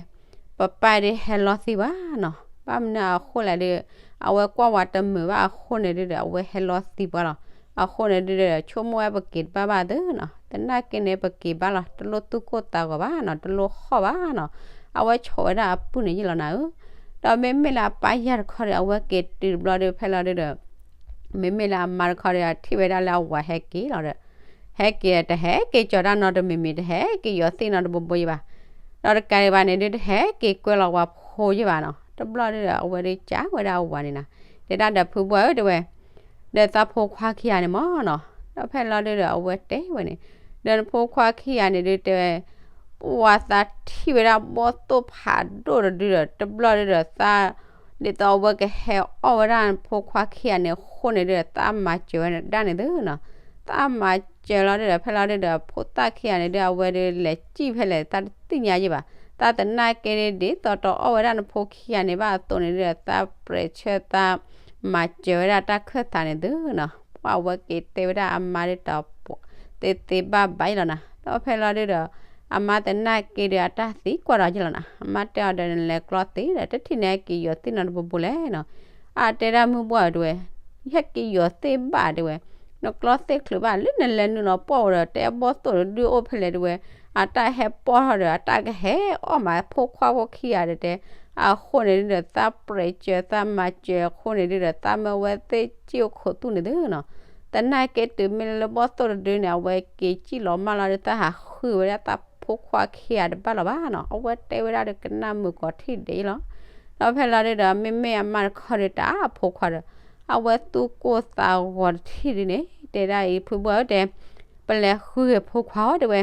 ပပၢ်ဒုးဟဲလီသံပှၤနီၤ, ဘၣ်မနုၤအဃိလဲၣ်ဒုး အဝဲကွၢ်ဝဲတမုာ်ဘၣ်အဃိန့ၣ်ဒုဒီး အဝဲဟဲလီသံပှၤလီၤ, အဃိန့ၣ်ဒုဒီး ဆိကမိၣ်ဝဲပက့ၤတဘၣ်ဘၣ်သုနီၤ, သနာ်က့န့ၣ် ပက့ၤဘၣ်လီၤ, တလိၣ်သူၣ်ကိၢ်သးဂီၤဘၣ်နီၤ, တလိၣ်ဃီၣ်ဘၣ်နီၤ, အဝဲဆိးဝဲဒၣ်အပုၢ်န့ၣ်ယလီၤနၤဧၢ, ဒီးမ့မ့ၢ်လၢအပၢ်ယၢ်တခီဒီး အဝဲက့ၤတုၤတဘျီဒုး ဖဲလီၤဒုဒီး မ့မ့ၢ်လၢအမါတခီဒီး ထံၣ်ဝဲဒၣ်လၢအဝၤဟဲက့ၤလီၤဒီး ဟဲက့ၤတဟဲက့ၤကၠီၤတၢ်နီတမံၤမံၤ တဟဲက့ၤယီၤသ့ၣ်နီတဘိဘိယဘၣ်, ဒီးတကးဒံးဘၣ်န့ၣ်ဒုး တဟဲက့ၤကွဲလီၤပှၤဖိယဲၢ်ဘၣ်နီၤ. တဘျီဒုးဒီး အဝဲဒုးကးဝဲဒၣ်အဝၤန့ၣ်နီၤ, တဲဒၣ်ဒီးဖုဘှၢ်ဧၢ တဲဝဲ, ဒီးသးဖိခွါခံဂၤန့ၣ်မ့ၢ်နီၤ, ဒီးဖဲလီၤဒုးဒီး အဝဲတဲဝဲန့ၣ်, ဒီးနဖိခွါခံဂၤန့ၣ်ဒုး တဲဝဲ ပှၤသးထံၣ်ဝဲဒၣ်ဘီၣ်သိၣ်ဖးဒိၣ်တဒုဒီး တဘျီဒုးဒီးသး ဒ်သိးအဝဲကဟဲအီၣ်ဝဲဒၣ်နဖိခွါခံဂၤန့ၣ်အဃိန့ၣ်ဒုးဒီး သးမၤစၢၤဝဲဒၣ်န့ၣ်သုနီၤ. သးမၤစၢၤလီၤဒုးဒီး ဖဲလီၤဒုးဒီး ဖိသၣ်ခံဂၤန့ၣ်ဒုး အဝဲဒုးလဲၤစံၣ်ဖဲလဲၣ် သးတသ့ၣ်ညါယဲၢ်ဘၣ်. သးသနာ်က့ဒ်သိးတအီၣ်ဝဲဒၣ်နဖိခံဂၤန့ၣ်ဘၣ်အသိးန့ၣ်ဒုးဒီး သးပြဲးဆၢသးမၤစၢၤဝဲဒၣ်တၢ်ခၢၣ်သးန့ၣ်သုနီၤ. ပှၤဝဲက့ၤတဲဝဲဒၣ်အမါဒ်တၢ်ပှၤ သ့သ့ဘၣ်ဘၣ်ယဲၢ်လီၤနီၤ. ဒီးဖဲလီၤဒုးဒီး အမါသနာ်က့ဒီး အတၢ်သံကွၢ်ဒီးယဲၢ်လီၤနီၤ. အမါတဲအီၤဒီး နလဲၤကျီသ့ဒီး တထံၣ်န့ၣ် ဟဲက့ၤယီၤသ့ၣ်နီတပူၤပူၤလဲၣ်နီၤ. အတဲဒၣ်မုၢ်ဘှၢ်ဧၢ တဲဝဲ, ယဟဲက့ၤယီၤသ့ၣ်ဘၣ် တဲဝဲ, နကျီသ့ၣ်ချုးဘၣ် လၢနလဲၤနုာ်လီၤပှီၢ်ဝဲဒီး တဲဘီၣ်သိၣ်တဒုအိၣ်ဖဲလဲၣ် တဲဝဲ, အတၢ်ဟဲပီၢ်ထီၣ်ဒီး အတၢ်ကဟဲအီၣ်မးဖိခွါဖိခံဂၤဒီးတဲ, အဃိန့ၣ်ဒုးဒီး သးပြဲးစၢၤသးမၤစၢၤအဃိန့ၣ်ဒုးဒီး သးမၢဝဲသ့ၣ်စံၣ်အိၣ်ခိးသူၣ်န့ၣ်သုနီၤ. သနာ်က့တုၤမ့ၢ်လၢဘီၣ်သိၣ်တဒုန့ၣ် အဝဲက့ၤစံၣ်လီၤမၢ်လီၤဒီး သးဟးဃုဝဲဒၣ်သးဖိခွါခံဂၤတဘၣ်လီၤဘၣ်နီၤ. အဝဲတဲဝဲဒၣ်ဒီးကနၣ်မုာ်ကီးထံၣ်ဒဲးလီၤ. ဒီးဖဲလီၤဒုးဒီး မ့မ့ၢ်အမါတခီဒီး တၢ်ဖိခွါဒီး အဝဲသူၣ်ကိၢ်သးဂီၤတထံၣ်ဒုန့ၣ် တဲဒၣ်အံၤ ဖုဘှၢ်ဧၢ တဲ ပလဲၤဃုဂ့ၤဖိခွါဧၢ တဲဝဲ,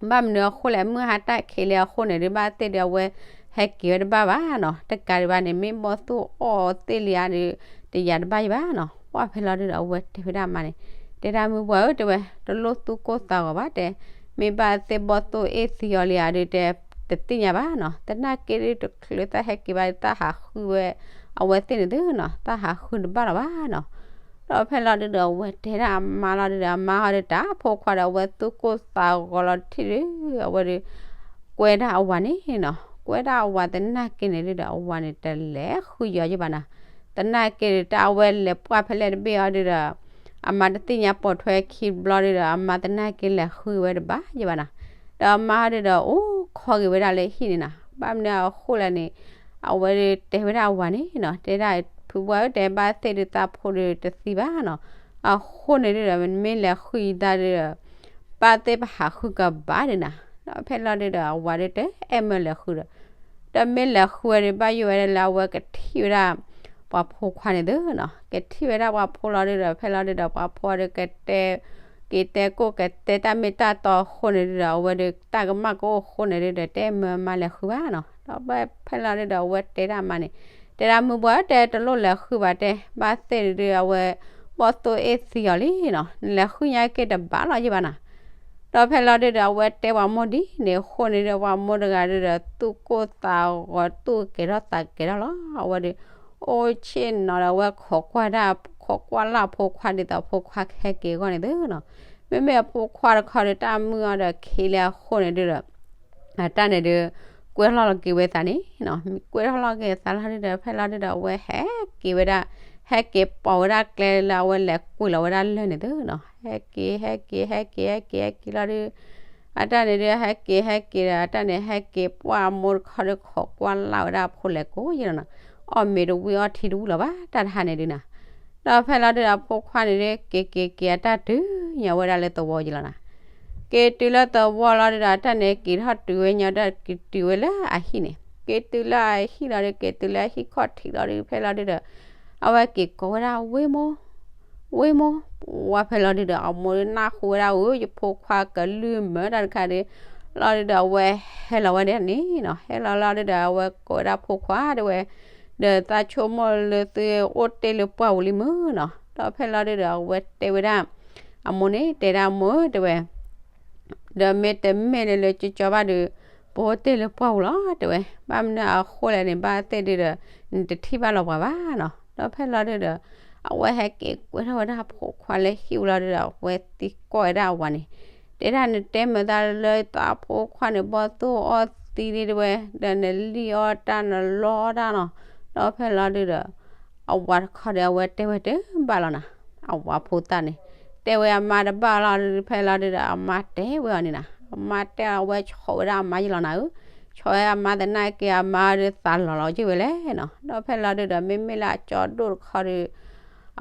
ဘၣ်မနုၤအဃိလဲၣ် မုၢ်ဟါတၢ်ခံးလံအဃိန့ၣ်ဒုး ဘၣ်သ့ၣ်ဒုး အဝဲဟဲက့ၤဝဲတဘၣ်ဘၣ်နီၤ. တကးဒံးဘၣ်န့ၣ် မ့ၢ်ဘီၣ်သိၣ်အီၣ်သ့ၣ်လံဧါဒုး တယၤတဘၣ်ယဲၢ်ဘၣ်နီၤ. ပှၢ်ဖဲလီၤဒုးဒီး အဝဲတဲဝဲဒၣ်အမါန့ၣ်, တဲဒၣ်မုၢ်ဘှၢ်ဧၢ တဲဝဲ, တလိၣ်သူၣ်ကိၢ်သးဂီၤဘၣ်တဲ, မ့ၢ်ဘၣ်သ့ၣ်ဘီၣ်သိၣ်အ့ၣ်သံအီၤလံဧါဒုးတဲ, တသ့ၣ်ညါဘၣ်နီၤ. သနာ်က့ဒုးတချုးသးဟဲက့ၤဘၣ်ဒုး သးဟးဃုဝဲ အဝဲသ့ၣ်န့ၣ်သုနီၤ, သးဟးဃုတဘၣ်လီၤဘၣ်နီၤ. ဒီးဖဲလီၤဒုးဒီး အဝဲတဲဒၣ်အမါလီၤဒုးဒီး အမါဟီဒုး တၢ်ဖိခွါဒီး အဝဲသူၣ်ကိၢ်သးဂီၤလီၤတထံၣ်ဒုး အဝဲဒုး ကွဲဒၣ်အဝၤန့ၣ်နီၤ. ကွဲဒၣ်အဝၤသနာ်က့န့ၣ်ဒုးဒီး အဝၤန့ၣ်တလဲၤဃုယီၤယဲၢ်ဘၣ်နီၤ. သနာ်က့ဒုး တၢ်အဝဲလဲၤပှၢ်ဖဲလဲၣ်တဘ့ၣ်အီၤဒုးဒီး အမါတသ့ၣ်ညါပိာ်ထွဲခံဘျီဒုးဒီး အမါသနာ်က့လဲၤဃုဝဲတဘၣ်ယဲၢ်ဘၣ်နီၤ. ဒီးအမါဟီဒုးဒီး အိၣ်ခိးက့ၤဝဲဒၣ်လၢဟံၣ်န့ၣ်နီၤ. ဘၣ်မနုၤအဃိလဲၣ်န့ၣ် အဝဲဒုးတဲဝဲဒၣ်အဝၤန့ၣ်နီၤ, တဲဒၣ်ဖုဘှၢ်ဧၢ တဲဘၣ်သ့ၣ်ဒုးသးဖိဒုးတသံဘၣ်နီၤ. အဃိန့ၣ်ဒုးဒီး မ့ၢ်လဲၤဃုအံၤသးဒုးဒီး ဘၣ်သ့ၣ်ပဟးဃုကဘၣ်ဒုးနီၤ. ဒီးဖဲလီၤဒုးဒီး အဝၤဒုးတအဲၣ်မၢလဲၤဃုဒီး ဒီးမ့ၢ်လဲၤဃုဝဲဒုး ဘၣ်ယိၣ်ဝဲဒၣ်လၢအဝဲကထံၣ်ဝဲဒၣ် ပှၤဖိခွါန့ၣ်သုနီၤ. ကထံၣ်ဝဲဒၣ်ပှၤဖိလီၤဒုးဒီး ဖဲလီၤဒုးဒီး ပှၤဖိအီၤဒုးကတဲ က့ၤတဲကိၣ်ကတဲတၢ်မ့ၢ်တၢ်တီအဃိန့ၣ်ဒုးဒီး အဝဲဒုးတၢ်ကမၣ်ကအိၣ်အဃိန့ၣ်ဒုးဒီး တအဲၣ်မၢအမါလဲၤဃုဘၣ်နီၤ. ဒီးဖဲလီၤဒုးဒီး အဝဲတဲဒၣ်အမါန့ၣ်, တဲဒၣ်မုၢ်ဘှၢ်ဧၢ တဲတလိၣ်လဲၤဃုဘၣ်တဲ, ဘၣ်သ့ၣ်ဒုးအဝဲ ဘီၣ်သိၣ်အ့ၣ်သံအီၤလံနီၤ, နလဲၤဃုညါက့ၤတဘၣ်လီၤယဲၢ်ဘၣ်နီၤ. ဒီးဖဲလီၤဒုးဒီး အဝဲတဲပှၤမိၢ်ဒ်န့ၣ်အဃိန့ၣ်ဒီး ပှၤမိၢ်တဂၤဒုးဒီး သူၣ်ကိၢ်သးဂီၤ သူၣ်ကဲၤထီၣ်သးကဲၤထီၣ်လီၤ. အဝဲဒုး အိၣ်ဆ့ၣ်နီၤဒီး အဝဲခိးကွၢ်ဒၣ် ခိးကွၢ်လၢ်အဖိခွါဒ်သိးအဖိခွါကဟဲက့ၤအဂီၢ်န့ၣ်သုနီၤ. မ့မ့ၢ်အဖိခွါတခီဒီး တၢ်မုၢ်အီၤဒီးခံးလံအဃိန့ၣ်ဒုးဒီး အတၢ်န့ၣ်ဒုး ကွဲထီၣ်လီၤက့ၤဝဲသးန့ၣ်နီၤ. ကွဲထီၣ်လီၤက့ၤသးလီၤဒုးဒီး ဖဲလီၤဒုးဒီး အဝဲဟဲက့ၤဝဲဒၣ် ဟဲက့ၤပိာ်ဝဲဒၣ်ကျဲလၢအဝဲလဲၤကွံာ်လီၤဝဲဒၣ်လၢၢ်န့ၣ်သုနီၤ. ဟဲက့ၤ ဟဲက့ၤ ဟဲက့ၤ ဟဲက့ၤ ဟဲက့ၤလီၤဒုး အတၢ်န့ၣ်ဒုး ဟဲက့ၤ ဟဲက့ၤဒီး အတၢ်န့ၣ် ဟဲက့ၤပှၢ်အမိၢ်တခီဒီး ခိးကွၢ်လၢ်ဝဲဒၣ်အဖိလဲၤကိးယဲၢ်လီၤနီၤ. အီၣ်မ့ၤတဝံၣ်အီထံတဝံၣ်လီၤဘၣ် တၢ်တဟါန့ၣ်ဒုးနီၤ. ဒီးဖဲလီၤဒုးဒီး အဖိခွါန့ၣ်ဒုး က့ၤက့ၤက့ၤ အတၢ်တုၤညီဝဲဒၣ်လၢသဝီယဲၢ်လီၤနီၤ. က့ၤတုၤလၢသဝီလီၤဒုးဒီး အတၢ်န့ၣ်က့ၤထီၣ်တုၤဝဲညီဒီး က့ၤတုၤဝဲလၢအဟံၣ်န့ၣ် က့ၤတုၤလၢအဟံၣ်လီၤဒုး က့ၤတုၤလၢအဟံၣ်ခီၣ်ထံးလီၤဒုး ဖဲလီၤဒုးဒီး အဝဲက့ၤကိးဝဲဒၣ် ဝ့ၢ်မိၢ် ဝ့ၢ်မိၢ်, ပှၢ်ဖဲလီၤဒုးဒီး အမိၢ်ဒုးနၢ်ဟူဝဲဒၣ်ဧၢ ယဖိခွါကလုၢ်မၢတၢ်တခါဒုး လီၤဒုးဒီး အဝဲဟဲလီၤဝဲဒၣ်န့ၣ်နီၤ. ဟဲလီၤလီၤဒုးဒီး အဝဲကိးဝဲဒၣ်ဖိခွါတဲဝဲ, ဒီးသးဆိကမိၣ်လၢသုအိၣ်တ့ၢ်လၢပှၢ်ပူၤလံမုၢ်နီၤ. ဒီးဖဲလီၤဒုးဒီး အဝဲတဲဝဲဒၣ် အမိၢ်န့ၣ် တဲဒၣ်အမိၢ်ဧၢ တဲဝဲ ဒီးမ့တမ့ၢ်လၢလၢကၠီကၠီဘၣ်ဒီး ပအိၣ်တ့ၢ်လၢပှၢ်ပူၤလီၤ တဲဝဲ. ဘၣ်မနုၤအဃိလဲၣ်န့ၣ် ဘၣ်သ့ၣ်ဒုးဒီး နတထံၣ်ဘၣ်လီၤပှၤဘၣ်နီၤ. ဒီးဖဲလီၤဒုးဒီး အဝဲဟဲက့ၤကွဲထီၣ်ဝဲဒၣ်အဖိခွါလၢဟံၣ်ပူၤလီၤဒုးဒီး အဝဲသံကွၢ်ဝဲဒၣ်အဝၤန့ၣ် တဲဒၣ်နတဲမုာ်သးလၢသးဖိခွါန့ၣ် ဘီၣ်သိၣ်အီၣ်သံလံတဲဝဲ, ဒီးနလံၣ်အီၣ်တၢ်နလီအီၣ်တၢ်နီၤ. ဒီးဖဲလီၤဒုးဒီး အဝၤတခီဒီး အဝဲတဲဝဲတဘၣ်လီၤနီၤ. အဝၤဖိသၣ်န့ၣ် တဲဝဲအမါတဘၣ်လီၤဒုး ဖဲလီၤဒုးဒီး အမါတဲဝဲအီၤန့ၣ်နီၤ. အမါတဲအဝဲဆီၣ်ဝဲဒၣ်အမါယဲၢ်လီၤနီၤဧၢ. ဆီၣ်ဝဲအမါသနာ်က့ အမါဒုးသးလီၤလီၤယဲၢ်ဝဲလဲၣ်နီၤ. ဒီးဖဲလီၤဒုးဒီး မ့မ့ၢ်လၢအကၠီဒိၣ်တခီဒီး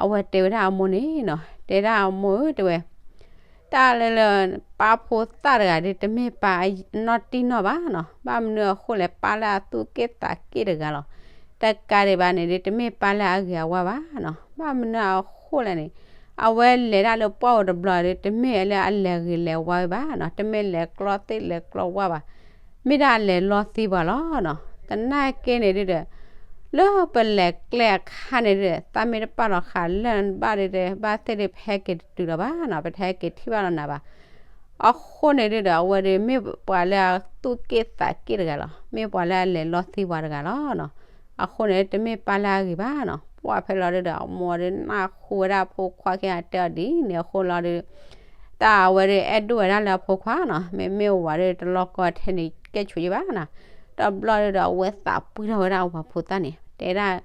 အဝဲတဲဝဲဒၣ်အမိၢ်န့ၣ်နီၤ. တဲဒၣ်အမိၢ်ဧၢ တဲဝဲ တၢ်လၢလၢ ပၢ်ဖိသၣ်တဂၤဒီး တမ့ၢ်ပၢ်အနီၢ်တံၢ်နီၢ်ဘၣ်နီၤ. ဘၣ်မနုၤအဃိလဲၣ် ပၢ်လၢအသူၣ်က့ၣ်သးက့ၣ်တဂၤလီၤ. တကးဒံးဘၣ်န့ၣ်ဒီး တမ့ၢ်ပၢ်လၢအဂ့ၤအဝါဘၣ်နီၤ. ဘၣ်မနုၤအဃိလဲၣ်န့ၣ် အဝဲလဲၤဒၣ်လၢပှၢ်ဧိၤတဘျီဒီး တမ့ၢ်လၢအလဲၤဂ့ၤလဲၤဝါဝဲဘၣ်နီၤ. တမ့ၢ်လဲၤကျီသ့ၣ်လဲၤကျီဝၣ်ဘၣ်. မ့ၢ်ဒၣ်အလဲၤလီသံပှၤလီၤနီၤ. သနာ်က့န့ၣ်ဒုဒီး လၢပလဲၤကျဲအခါန့ၣ်ဒုဒီး သးမ့ၢ်တပာ်လီၤဃာ်လၢာ်ဘၣ်ဒီး ဘၣ်သ့ၣ်ဒီး ပဟဲက့ၤတတုၤလီၤဘၣ်နီၤ. ပတဟဲက့ၤထံၣ်ဘၣ်လီၤနၤဘၣ်. အဃိန့ၣ်ဒုဒီး အဝဲဒီးမ့ၢ်ပှၤလၢအသူၣ်က့ၣ်သးက့ၣ်တဂၤလီၤ. မ့ၢ်ပှၤလၢအလဲၤလီသံပှၤတဂၤလီၤနီၤ. အဃိန့ၣ် တမ့ၢ်ပၢ်လၢအဂ့ၤဘၣ်နီၤ. ပှၢ်ဖဲလီၤဒုဒီး အမိၢ်ဒီးနၢ်ဟူဝဲဒၣ်အဖိခွါခံဂၤတဲအီၤဒ်န့ၣ်အဃိလီၤဒီး တၢ်အဝဲဒီးအဲၣ်ဒိၣ်ဝဲဒၣ်လၢအဖိခွါနီၤ. မ့မ့ၢ်ဝၤဒီးတလီၢ်ကီထဲန့ၣ် ကဲဆိးယဘၣ်နီၤ. တဘျီဒုဒီး အဝဲသးပှံၢ်ထီၣ်ဝဲဒၣ်အဝၤဖိသၣ်န့ၣ် တဲဒၣ်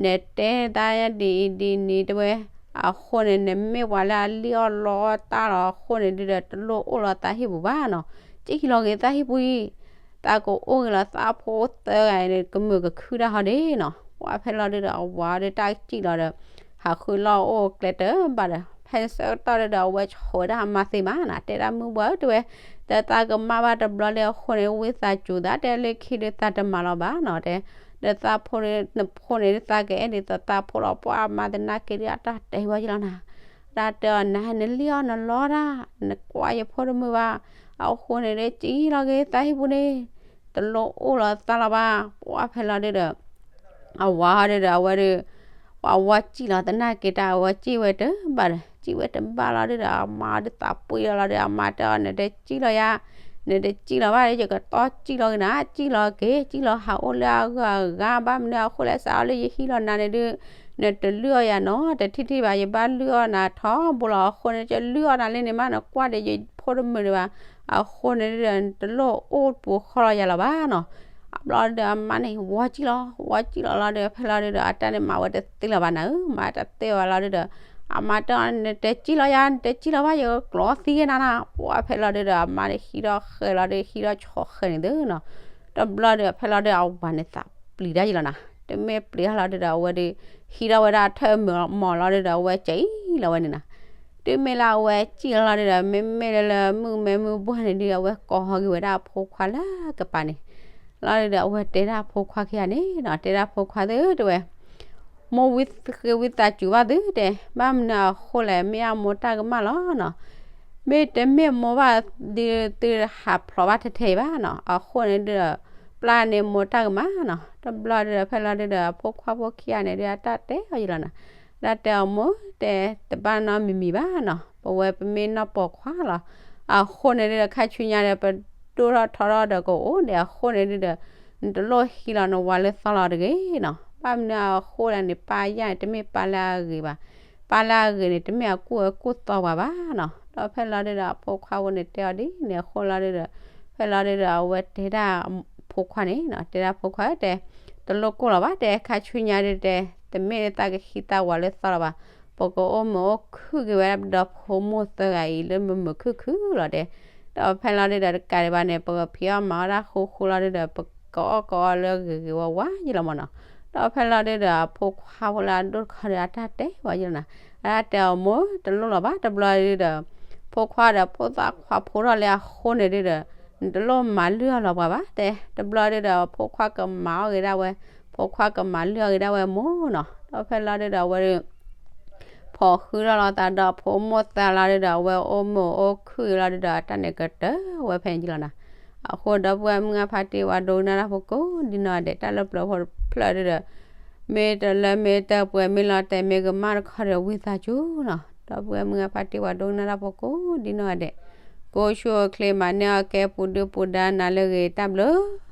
နတဲတၢ်ဒ်အံၤဒ်နံၤတဲဝဲ, အဃိန့ၣ် နမ့ၢ်ပှၤလၢအလံၣ်အီၣ်လီအီၣ်တၢ်လီၤ. အဃိန့ၣ်ဒုဒီး တလိၣ်အိၣ်လီၤသးဟံၣ်ပူၤဘၣ်နီၤ. ကံၣ်လီၤက့ၤသးဟံၣ်ပူၤအံၤ, သးကအိၣ်ဂ့ၤလီၤသးဖိသၢဂၤန့ၣ် ကမုာ်ကခုတၢ်ဟီဒ့နီၤ. ပှၢ်ဖဲလီၤဒုဒီး အဝၤဒီးတၢ်ကံၣ်လီၤဒီး ဟးဃုလီၢ်အိၣ်ကျဲတဘၣ်ဒီး ဖဲဆၢကတီၢ်ဒုဒီး အဝဲဆိးဝဲဒၣ်အမါသ့မးနီၤ. တဲဒၣ်မုၢ်ဘှီၣ်ဧၢတဲဝဲ, ဒီးသးကမၣ်ဘၣ်တဘျီလံအဃိန့ၣ် ဝံသးစူၤသးတဲလၢခံဒုးသးတမၤလီၤဘၣ်နီၤတဲ, ဒီးသးဖိနဖိန့ၣ်ဒုး သးကအဲၣ်ဒ်သိးသးဖိလီၤ. ပှၢ်အမါသနာ်က့ဒုး အတၢ်တဲဝဲယလီၤနၤ. တၢ်တဲအီၤ နၤနလံၣ်အီၣ်နလီတၢ်, နကွၢ်ယဖိတမုာ်ဘၣ်. အဃိန့ၣ်ဒုး ကံၣ်လီၤက့ၤသးဟံၣ်ပူၤန့ၣ် တလိၣ်အိၣ်လီၤသးလီၤဘၣ်. ပှၢ်ဖဲလီၤဒုဒီး အဝၤဟီဒုဒီး အဝဲဒုး ပှၤဝီကံၣ်လီၤသနာ်က့တၢ် အဝဲကံၣ်ဝဲတဘၣ်ဒီး ကံၣ်ဝဲတဘၣ်လီၤဒုဒီး အမါဒုးသးပှံၢ်လီၤလီၤဒီး အမါတဲအီၤ နတကံၣ်လီၤယၤ, နတကံၣ်လီၤဘၣ်ဒီး ယကတီၢ်ကံၣ်လီၤက့ၤနၤ, ကံၣ်လီၤက့ၤ ကံၣ်လီၤဟးအိၣ်လၢအဂၢၢ်အဂၤ ဘၣ်မနုၤအဃိလဲၣ် စးထီၣ်လၢယဟံးလီၤနၤန့ၣ်ဒုး နတလုၢ်အီၣ်ယၤနီတထံၣ်ထံၣ်ဘၣ်, ယဘၣ်လုၢ်အီၣ်နၤထီဘိလီၤ. အဃိန့ၣ် ယလုၢ်အီၣ်နၤလံန့ၣ်မး နကွၢ်ဒီးယဖိတမုာ်ဒံးဘၣ်. အဃိန့ၣ်ဒုဒီး နတလိၣ်အိၣ်ပူၤဃီလီၤယၤလီၤဘၣ်နီၤ. အဘျီဒုဒီး အမါန့ၣ် ဝီကံၣ်လီၤ ဝီကံၣ်လီၤလီၤဒီး ဖဲလီၤဒုဒီး အတၢ်န့ၣ်မၤဝဲတသ့လၢၤဘၣ်နၤဧၢ, မၤတသ့ဘၣ်လီၤဒုဒီး အမါတဲအီၤ နတကံၣ်လီၤယၤ, နတကံၣ်လီၤဘၣ် ယကကျီသံက့ၤနၤနီၤ. ပှၢ်ဖဲလီၤဒုဒီး အမါန့ၣ်ဟံးထီၣ်ဃဲၤလီၤဒီး ဟံးထီၣ်ဆီၣ်ဃဲၤန့ၣ်သုနီၤ. တဘျီဒုး ဖဲလီၤဒုး အဝၤန့ၣ်သးပျံၤတၢ်ယံၤလီၤနၤ. တမ့ၢ်ပျံၤတၢ်လီၤဒုဒီး အဝဲဒုး ဟံးထီၣ်ဝဲဒၣ်ထၢၣ်မုာ်မီၤလီၤဒုဒီး အဝဲကံၣ်လီၤဝဲန့ၣ်နၤ. တုၤမ့ၢ်လၢအဝဲကံၣ်လီၤလီၤဒုဒီး မ့မ့ၢ်လၢလၢမုၢ်မဲမုၢ်ဘှၢ်န့ၣ်ဒုး အဝဲကိးဟီဂ့ၤဝဲဒၣ်အဖိခွါလၢကပၤန့ၣ် လီၤဒုဒီး အဝဲတဲဒၣ်အဖိခွါခံဂၤန့ၣ်နီၤ, တဲဒၣ်ဖိခွါသ့ၣ်ဧၢတဲဝဲ, မိၢ်ဝံဃ့ဝံသးစူၤဘၣ်သုတဲ, ဘၣ်မနုၤအဃိလဲၣ် မ့ၢ်အမိၢ်တၢ်ကမၣ်လီၤနီၤ. မ့ၢ်တမ့ၢ်မိၢ်ဘၣ်ဒုး သုဟးဖျိးဘၣ်ထဲထဲအံၤဘၣ်နီၤ. အဃိန့ၣ်ဒုး ပျၢ်န့ၢ်မိၢ်တၢ်ကမၣ်နီၤ. တဘျီဒုး ဖဲလီၤဒုဒီး အဖိခွါဖိခံဂၤန့ၣ်ဒုး အတၢ်တဲအီၤယံၤလီၤနၤ. တၢ်တဲအီၤမိၢ်တဲ တဘၣ်နီတမံၤမံၤဘၣ်နီၤ, ပဝဲပမ့ၢ်နီၢ်ပိာ်ခွါလီၤ. အဃိန့ၣ်ဒုဒီး ခါဆူညါဒီး ပဒိၣ်ထီၣ်ထီထီၣ်ဒီးကအိၣ်ဒီး အဃိန့ၣ်ဒုဒီး နတလိၣ်ဟံးလီၤနဝၤလၢသီလီၤတဂ့ၤနီၤ. ဘၣ်မနုၤအဃိလဲၣ်န့ၣ် ပၢ်ယၢ်န့ၣ် တမ့ၢ်ပၢ်လၢအဂ့ၤဘၣ်. ပၢ်လၢအဂ့ၤန့ၣ် တမ့ၢ်အကူၣ်ဝဲကူၣ်သီပှၤဘၣ်နီၤ. ဒီးဖဲလီၤဒုဒီး အဖိခွါဖိန့ၣ်တဲအီၤဒ်န့ၣ်အဃိလီၤဒုဒီး ဖဲလီၤဒုဒီး အဝဲတဲဒၣ်ဖိခွါန့ၣ်နီၤ, တဲဒၣ်ဖိခွါတဲ တလိၣ်ကိၢ်လီၤဘၣ်တဲ, ခါဆူညါဒုတဲ တမ့ၢ်လၢသးကဟံးသးဝၤလၢသီလီၤဘၣ်. ပကအိၣ်မုာ်အိၣ်ခုၣ်က့ၤဝဲဒီးဖိမုၣ်သၢဂၤအံၤလၢမုာ်မုာ်ခုၣ်ခုၣ်လီၤတဲ. ဒီးဖဲလီၤဒုဒီး တကးဒံးဘၣ်န့ၣ် ပကဖံးအီၣ်မၤအီၣ်တၢ်ဃူဃူလီၤဒုဒီး ပကအီၣ်ကအီလၢဂ့ၤဂ့ၤဝါဝါယံၤလီၤမၢ်နီၤ. ဒီးဖဲလီၤဒုဒီး အဖိခွါဖိလၢအဒိၣ်တခီဒီး အတၢ်တဲဝဲယံၤလီၤနၤ. အတၢ်တဲအီၤမိၢ် တလိၣ်လီၤဘၣ်. တဘျီဒုဒီး ဖိခွါဒီးဖိသၣ်ခွါဖိထီၣ်လၢအဃိန့ၣ်ဒုဒီး နတလိၣ်မၤလုၢ်အီၣ်လီၤပှၤဘၣ်တဲ. တဘျီဒုဒီး ဖိခွါကမၤအီၣ်ဂ့ၤဒၣ်ဝဲ, ဖိခွါကမၤလုၢ်အီၣ်ဂ့ၤဒၣ်ဝဲမိၢ်နီၤ. ဒီးဖဲလီၤဒုဒီး အဝဲဒုး ဖိးဃုထီၣ်လီၤသးဒီးဖိမိၢ်သၢလီၤဒုဒီး အဝဲအိၣ်မုာ်အိၣ်ခုၣ်လီၤဒုဒီး တၢ်န့ၣ်ကတၢၢ်ဝဲဖဲန့ၣ်လီၤနၤ. အဃိဒီပုၢ်ဝဲၢ်မုၢ်ဂၢ်ဖါတံၢ်ဝဲဒိကနၣ်တၢ်ဖိကိးဒံနီၢ်ဂၤဒဲး တၢ်လၢပျၢၤဖိတဖျၢၣ်ဒုဒီး မ့ၢ်တလၢမ့ၢ်တပှဲၤမ့ၢ်လီၤတဲာ်မ့ၢ်ကမၣ်တခီဒီးဝံသးစူၤနီၤ. ဒီပုၢ်ဝဲၢ်မုၢ်ဂၢ်ဖါတံၢ်ဝဲဒိကနၣ်တၢ်ဖိကိးဒံနီၢ်ဂၤဒဲး ကိးဆူၣ်အိၣ်ချ့မၤန့ၢ်အီၣ်ကဲပူၤဒုပူၤဒါနၤလၢအဂ့ၤ တၢ်ဘျုး